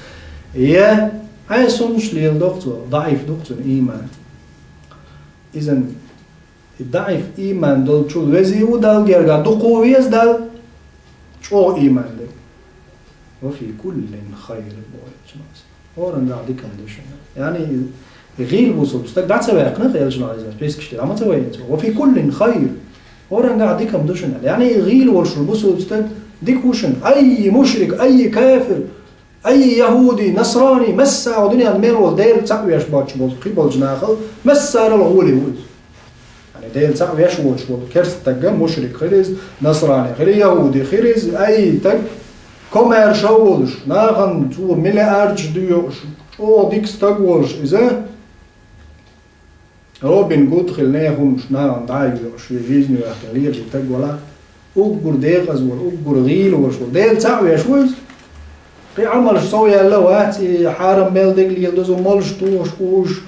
Я хьайн суннаташ леладо цо, даӀиф ду цуьнан ийман. Изан и даӀиф ийман долчул везий ву Далла гергахь, дукха веза Далла, чӀогӀа ийман дерг. وفي كل خير боху Элчано. ХӀоранна дика-м ду шуна. Яъни, и гӀийла бусулба стаг дӀа ца ваьккхина-кх Элчано, иза пескаш тӀе дӀа ма ца вайна цо. وفي كل خير. ХӀоранна дика-м ду шуна. Яъни, и гӀийла волуш волу бусулба стаг дика ву шуна. أي مشرك، أي كافر، أي يهودي، نصراني, массо а дуьненан мел волу Дела цхьаъ веш боцуш болчу, кхин болчу нахал массарал гӀоле ву иза. Яъни Дела цхьаъ веш воцуш волу керста стаг, мушрик хир иза, насрани хир, яхӀуди хир иза, ай стаг, комаьрша волуш, нахана цо миллиардаш доьхуш, чӀогӀа дика стаг волуш иза, Робин Гуд хила, нехан хӀуманаш нахана дӀа а йоьхуш, шен жизнь ваьккхина лелаш стаг валахь, уггар декъаза волу, уггар гӀийла волуш волу, Дела цхьаъ веш ву иза. Кхин Ӏамалш сов яьлла вац, и хьарам мел дерг леладо, молуш, тухуш, кхуьуш,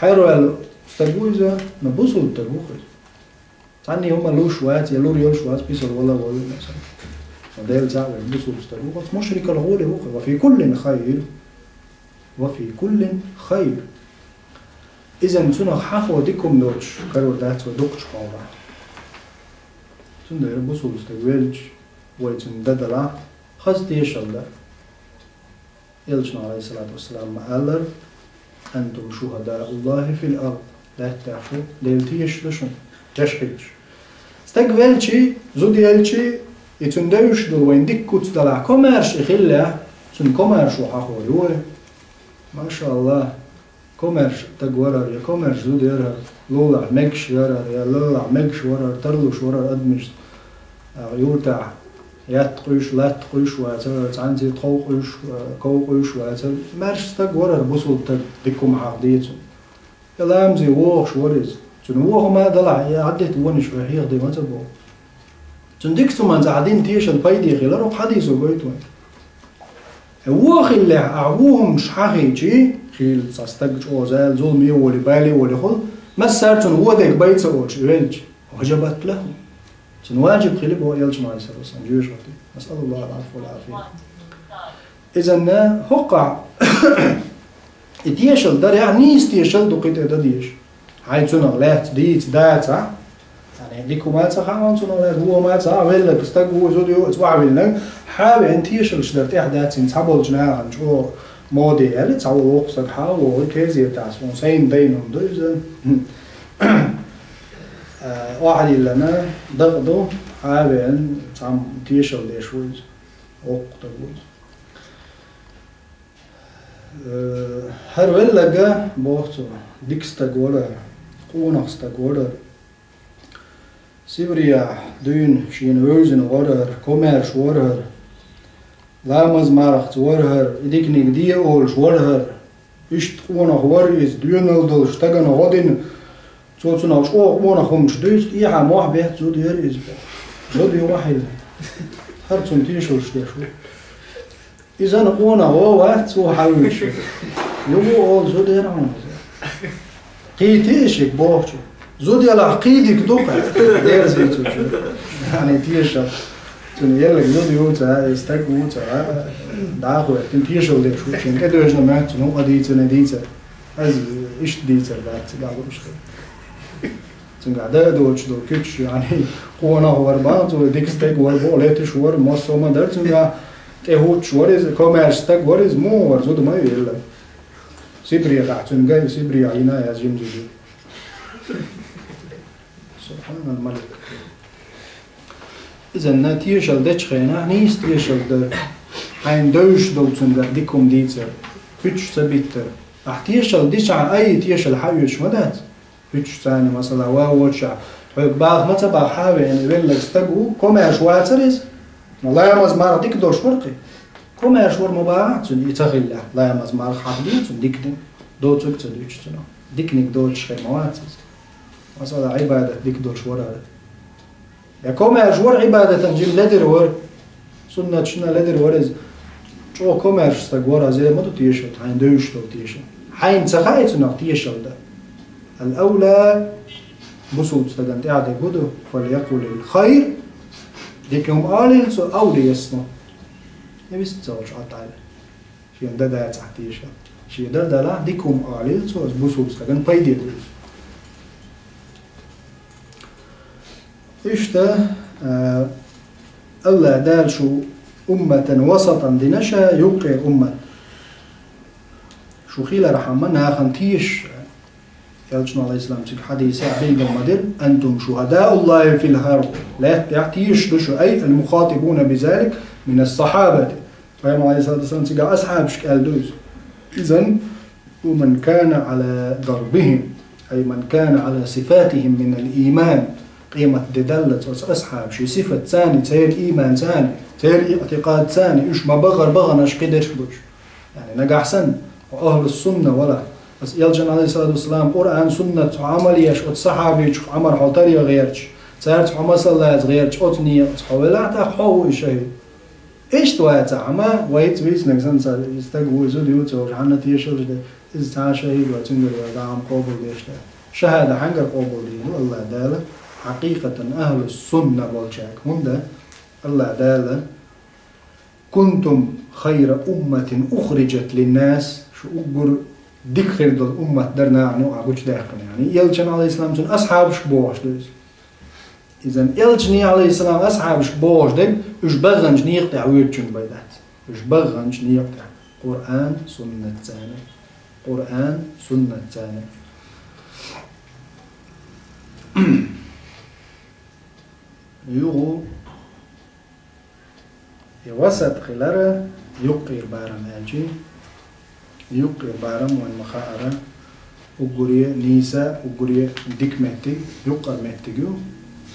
хьераваьлла стаг ву иза, но бусулба стаг ву-кх иза. Цхьанне хӀума луш вац, я лур йолуш вац, писал вала а волу, масала. Но Дела цхьаъ веш бусулба стаг ву-кх, оцу мушрикал гӀоле ву-кх. وفي كل خير. وفي كل خير. Иза цунах хьахо дика хӀума доцуш карор дац вай дукхачу хьолахь. Цундела бусулба стаг велча, вай цунна дан далахь, хаза тешалла дар. Элчано, عليه الصلاة والسلام, ма-аллара: أنتم شهداء الله في الأرض. Лаьттахь шу Делан тешаш ду шуна, деш хилча. Стаг велчий, зуда елчий, и цуьнан девзаш долу вайн дика куц далахь, комаьрша и хиллехь, цуьнан комаьршо хьахо ю вай. Машаллах, комаьрша стаг вара хӀара, я комаьрша зуда яра хӀара, лулахь мегаш яра хӀара, я лулахь мегаш вара хӀара, тарлуш вара хӀара адамашца, а, юьртахь ятта къуьйсуш, латта къуьйсуш вацара хӀара, цхьаьнций тхов къуьйсуш, а, ков къуьйсуш вацара хӀара. Маьрша стаг вара хӀара, бусулба стаг, дика хӀума хьаха деза цунна. Я ламазе вогӀуш вара иза. Цуьнан вон хӀума а далахь, я хьаддитта вонаш вай хьехаде ма ца боху. Цуьнан дикачу хӀуманца ахь дина тешалла, пайде хилар хӀокху хьадисо гойту вайн. Э, вон хиллехь, ахь вон хӀуманаш хьахийчий, хийла цхьа стаг чӀогӀа зала, зуламе а волий, бале а волий хуьлу, массара цунна вон дерг бай ца олуш и велча, وجبت له. Цунна важиб хили боху Элчано, عليه الصلاة والسلام, жоьжахати. نسأل الله العفو والعافية. Изанна хӀокхахь и тешалла дар, яхь нийса тешалла ду кхин тӀе дан дезаш. Хьайн цунах лаьцна дийца дацахь, яъни дика хӀума ца хаьа хьуна цунах лаьцна, вон хӀума ца хаьа, велларг стаг ву, зуда ю, оцу охьавиллинарг, хьан а веана тешаллаш дар тӀехь дац, хӀинца цхьаболчу нахана чӀогӀа моде аьлла, цхьа вон воккха стаг хьан а вогӀий, кезетахь суна сайна дайна хӀума ду иза. Э, охьайиллина дакъа ду, хьан а веана цхьамма тешалла деш ву иза. Воккха стаг ву иза. Э, хӀара велларг, боху цо, дика стаг вара хӀара, къонах стаг вара хӀара. Сибрехь дуьйна шена вевзина вара хӀара, комаьрша вара хӀара, ламаз-мархаца вара хӀара, и диканиг де олуш вара хӀара. Иштта къонах вара иза, доьналла долуш стагана гӀо дина. Цо цунах чӀогӀа къонах хӀуманаш дуьйцу, тӀехьа мохь бетта зуда яра иза. Зуда ю охьайиллина. ХӀара цунна тешаллаш деш ву. Иза-м къонах ву, вац ву хьан вуьйцуш. Юха олу зуда яра хьуна иза. Кхетий шега бохучу. Зуда ялахь кхин дика ду-кх, дерзийцучу. Хьан тешалла. Цуьнан елларг зуда ю ца, и стаг ву ца, дӀа а хӀоьттина, тешалла деш ву, шена тӀедоьжна моьтту цунна, хӀун къа дийцина дийцар. Аса иштта дийцар дац, цига лууш хир. Цуьнгахь дан а доцуш долу куьчаш, яъни, къонах вара бан, цо дика стаг вара боху, леташ вара, массо а ма дара цуьнгахь, тӀе хӀуттуш вара иза, комаьрша стаг вара иза, муха вара, зуда ма ю елларг. Сибрехахь цуьнан гай, Сибрехахь йина яз жима зуда ю. Субханаль-Малик. Изанна тешалла дечу хенахь, нийса тешалла дар. Хьайна девзаш долу цуьнгахь дика хӀума дийцар, куьчаш ца биттар. Ахь тешалла дичахь, ай, тешалла хьан оьцуш ма дац? Куьчаш царна, масала, ва воцушехь, хьоьга баха ма ца баха, хьан а веана, велларг стаг ву, комаьрша вацара иза. Но ламаз-марха дика долуш вара кхин. Комаьрша вара ма бахахь цуьнан, и ца хиллехь, ламаз-марха хьахдина цунна дика дина, доцург ца дуьтуш цунах. Диканиг доцуш хир ма вац иза. Масала, Ӏибадат дика долуш вара. Я комаьрша вара Ӏибадатан жима ледара вара. Суннаташна ледара вара иза. ЧӀогӀа комаьрша стаг вара, зе ма ду тешал, хьайна девзаш долу тешал. Хьайна ца хаьа цунах тешал дан. Ал-авла, бусулба стагана тӀаьхьа дерг хӀун ду? «Фалякъулил хайр», дика хӀума олийла цо, «ав лиясмут». Я вист ца волуш Ӏа тӀаьхьа. Шен дан дацахь тешал. Шен дан далахь, дика хӀума олийла цо, аса бусулба стагана пайде ду иза. Иштта, а, Аллах Дала шу умматан васатан дина ша, юккъера уммат. Шу хилархьама нахана тешаш. Элчано, алейхиссалам, цига хьадисехь билгал ма дира: «Антум шухадауллахи фил ард». Лаьттахь тешаш ду шу, ай, ал-мухатибуна бизалик мин ас-сахабати. Пайхамар, алейхиссалату вассалам, цига асхьабашка аьлла ду иза. Изан, ва ман кана ала дарбихим, ай, ман кана ала сифатихим мин ал-иман. Къемат де даллалц оцу асхьабаши сифатцани, церан иманцани, церан иътикъадцани, уьш ма-бахара баханарш кхидерш бу уьш. Яъни нагахь санна, хьо ахлус сунна валахь, аса Элчан, алейхиссалату вассалам, Къуръан, суннат хьо Ӏамал еш, оцу сахьабийчух Ӏамар хьо тара ян гӀерташ, цаьрца хьо масал лаца гӀерташ, оцу некъаца хьо велахь, тӀаккха хьо а ву и шахӀид. Иштта вацахь, амма вайца вийцинарг санна, ца, и стаг ву, и зуда ю, ца ву, хьанна тешалаш де, иза цхьа шахӀид вац, цуьнгара вай дӀа Ӏам къобалдеш дац. ШахӀада хьаьнгара къобалдийр ду Аллах Дала, хьакъикъатан ахлус сунна болчаьрга. ХӀунда Аллах Дала: «Кунтум хайра умматин ухриджат линнас», шу уггар дика хир долу уммат дара нахана юкъахь гучудаьккхина. Яъни, Элчан, алейхиссалам, цуьнан асхьабашка бохуш ду иза. Изан Элчане, алейхиссалам, асхьабашка бохуш дерг, уьш баханчу некъа тӀехь воьдучуьнга бен дац. Уьш баханчу некъа тӀехь. Къуръан, суннатцани. Къуръан, суннатцани. Юха И васат хилар юккъера барам аьлчи, юккъера барам вайн ма хаара, уггаре а нийса, уггаре а дика меттиг, юккъера меттиг ю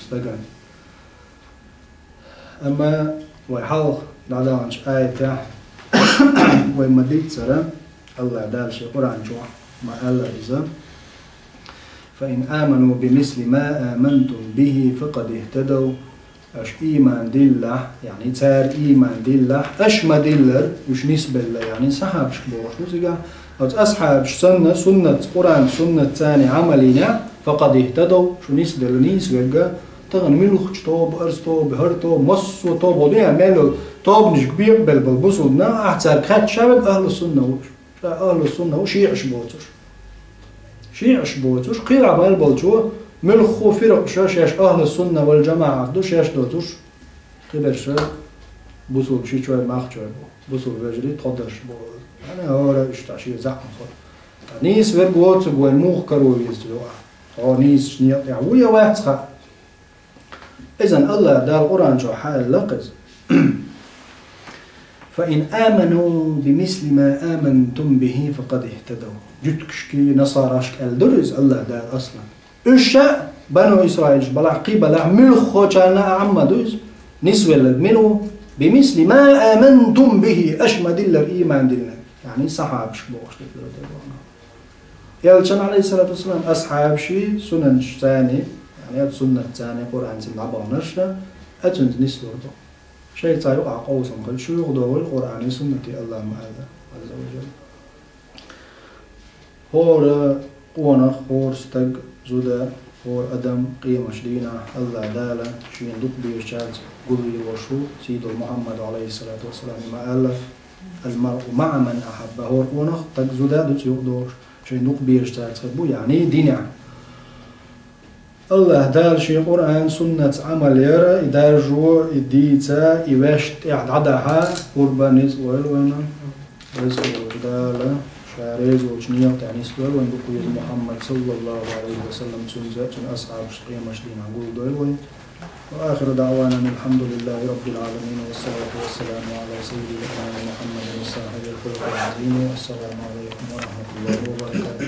стагана. Амма вай хьалха дӀадаханчу аятехь вай ма-дийццара, Аллах Дала шен Къуръан чохь ма-аллара иза: «Фа ин аману бимисли ма амантум бихи, факъад ихтадав». Аша ийман диллахь, яъни цара ийман диллахь, аша ма-диллара, уьш нисбелла, яъни сахьабашка бохуш ду цигахь. Оцу асхьабаш санна, суннат, Къуръан, суннат царна Ӏамал йинехь, факъад ихтадав, шу нисделла нийса верг, тахана муьлххачу тоба, арз тоба, хӀара тоба, массо а тоба ду, яъни мел йолу тобанашка бекъабелла болу бусулба нах, ахь цаьрга хаьттича ша верг ахлу сунна ву. Ша ахлу сунна ву, шиъаш боцурш. Шиъаш боцурш, кхин а мел болчо, муьлхха фиркъаша шаьш ахлу сунна вал джамаӀат ду, шаьш доцурш, кхиберша бусулба шичой, махчой бу, бусулба вежарий тхо дарш бу. Яъни хӀора иштта шен заьӀмахо. Ткъа нийса верг воцург вайн муха каро веза цу юкъахь? Хьо нийсачу некъа тӀехь ву я вац хаьа? Изан Аллах Дала Къуръан чохь хьаьлла кхеза: «Фа ин аману бимисли ма амантум бихи, факъад ихтадав». Жуьгташкий, насарашкий аьлла дура иза Аллах Дала аслан. Уьш ша, бану Исраилаш балахь, кхин балахь, муьлххачарна а Ӏамма ду иза, нисвелларг мила ву? «Бимисли ма амантум бихи», аша ма-диллара ийман диллинарг. Яъни сахьабашка бохуш дерг дара дерг вахана. Элчан, алейхиссалату вассалам, асхьабаши, сунанаш царни, яъни суннат царни, Къуръан царни дӀабаханарш, а цуьнца нислур ду. Шайца юкъахь къовсам хилча, шу юхадогӀийла Къуръани суннати, Аллах ма-аллара, азза ва жалла. ХӀора къонах, хӀора стаг, зуда, хӀора адам къемаш дийнахь Аллах Дала шена дукха безачаьрца гулвелош ву, сийдолу Мухьаммад, алейхиссалату вассалам, ма-алла: «Ал-маръу маӀа ман ахьабба». ХӀора къонах, стаг, зуда ду цу юкъа догӀуш. Шайн дукха безачаьрца хир бу, яъни динехь. Аллах Дала шен Къуръан, суннатца Ӏамал яра, и даржо, и дийца, и ваьшна тӀехь дӀадахьа, къурбан ницкъ лойла вайна. Веза волчу Дала ша реза волчу некъа тӀехь нислойла вайн дукха веза Мухьаммад, саллаллаху алейхи ва саллам, цуьнца, цуьнан асхьабашца къемаш дийнахь гулдойла вай. وآخر دعوانا أن الحمد لله رب العالمين، والصلاة والسلام على سيد الأنام محمد صاحب الخلق العظيم. السلام عليكم ورحمة الله وبركاته.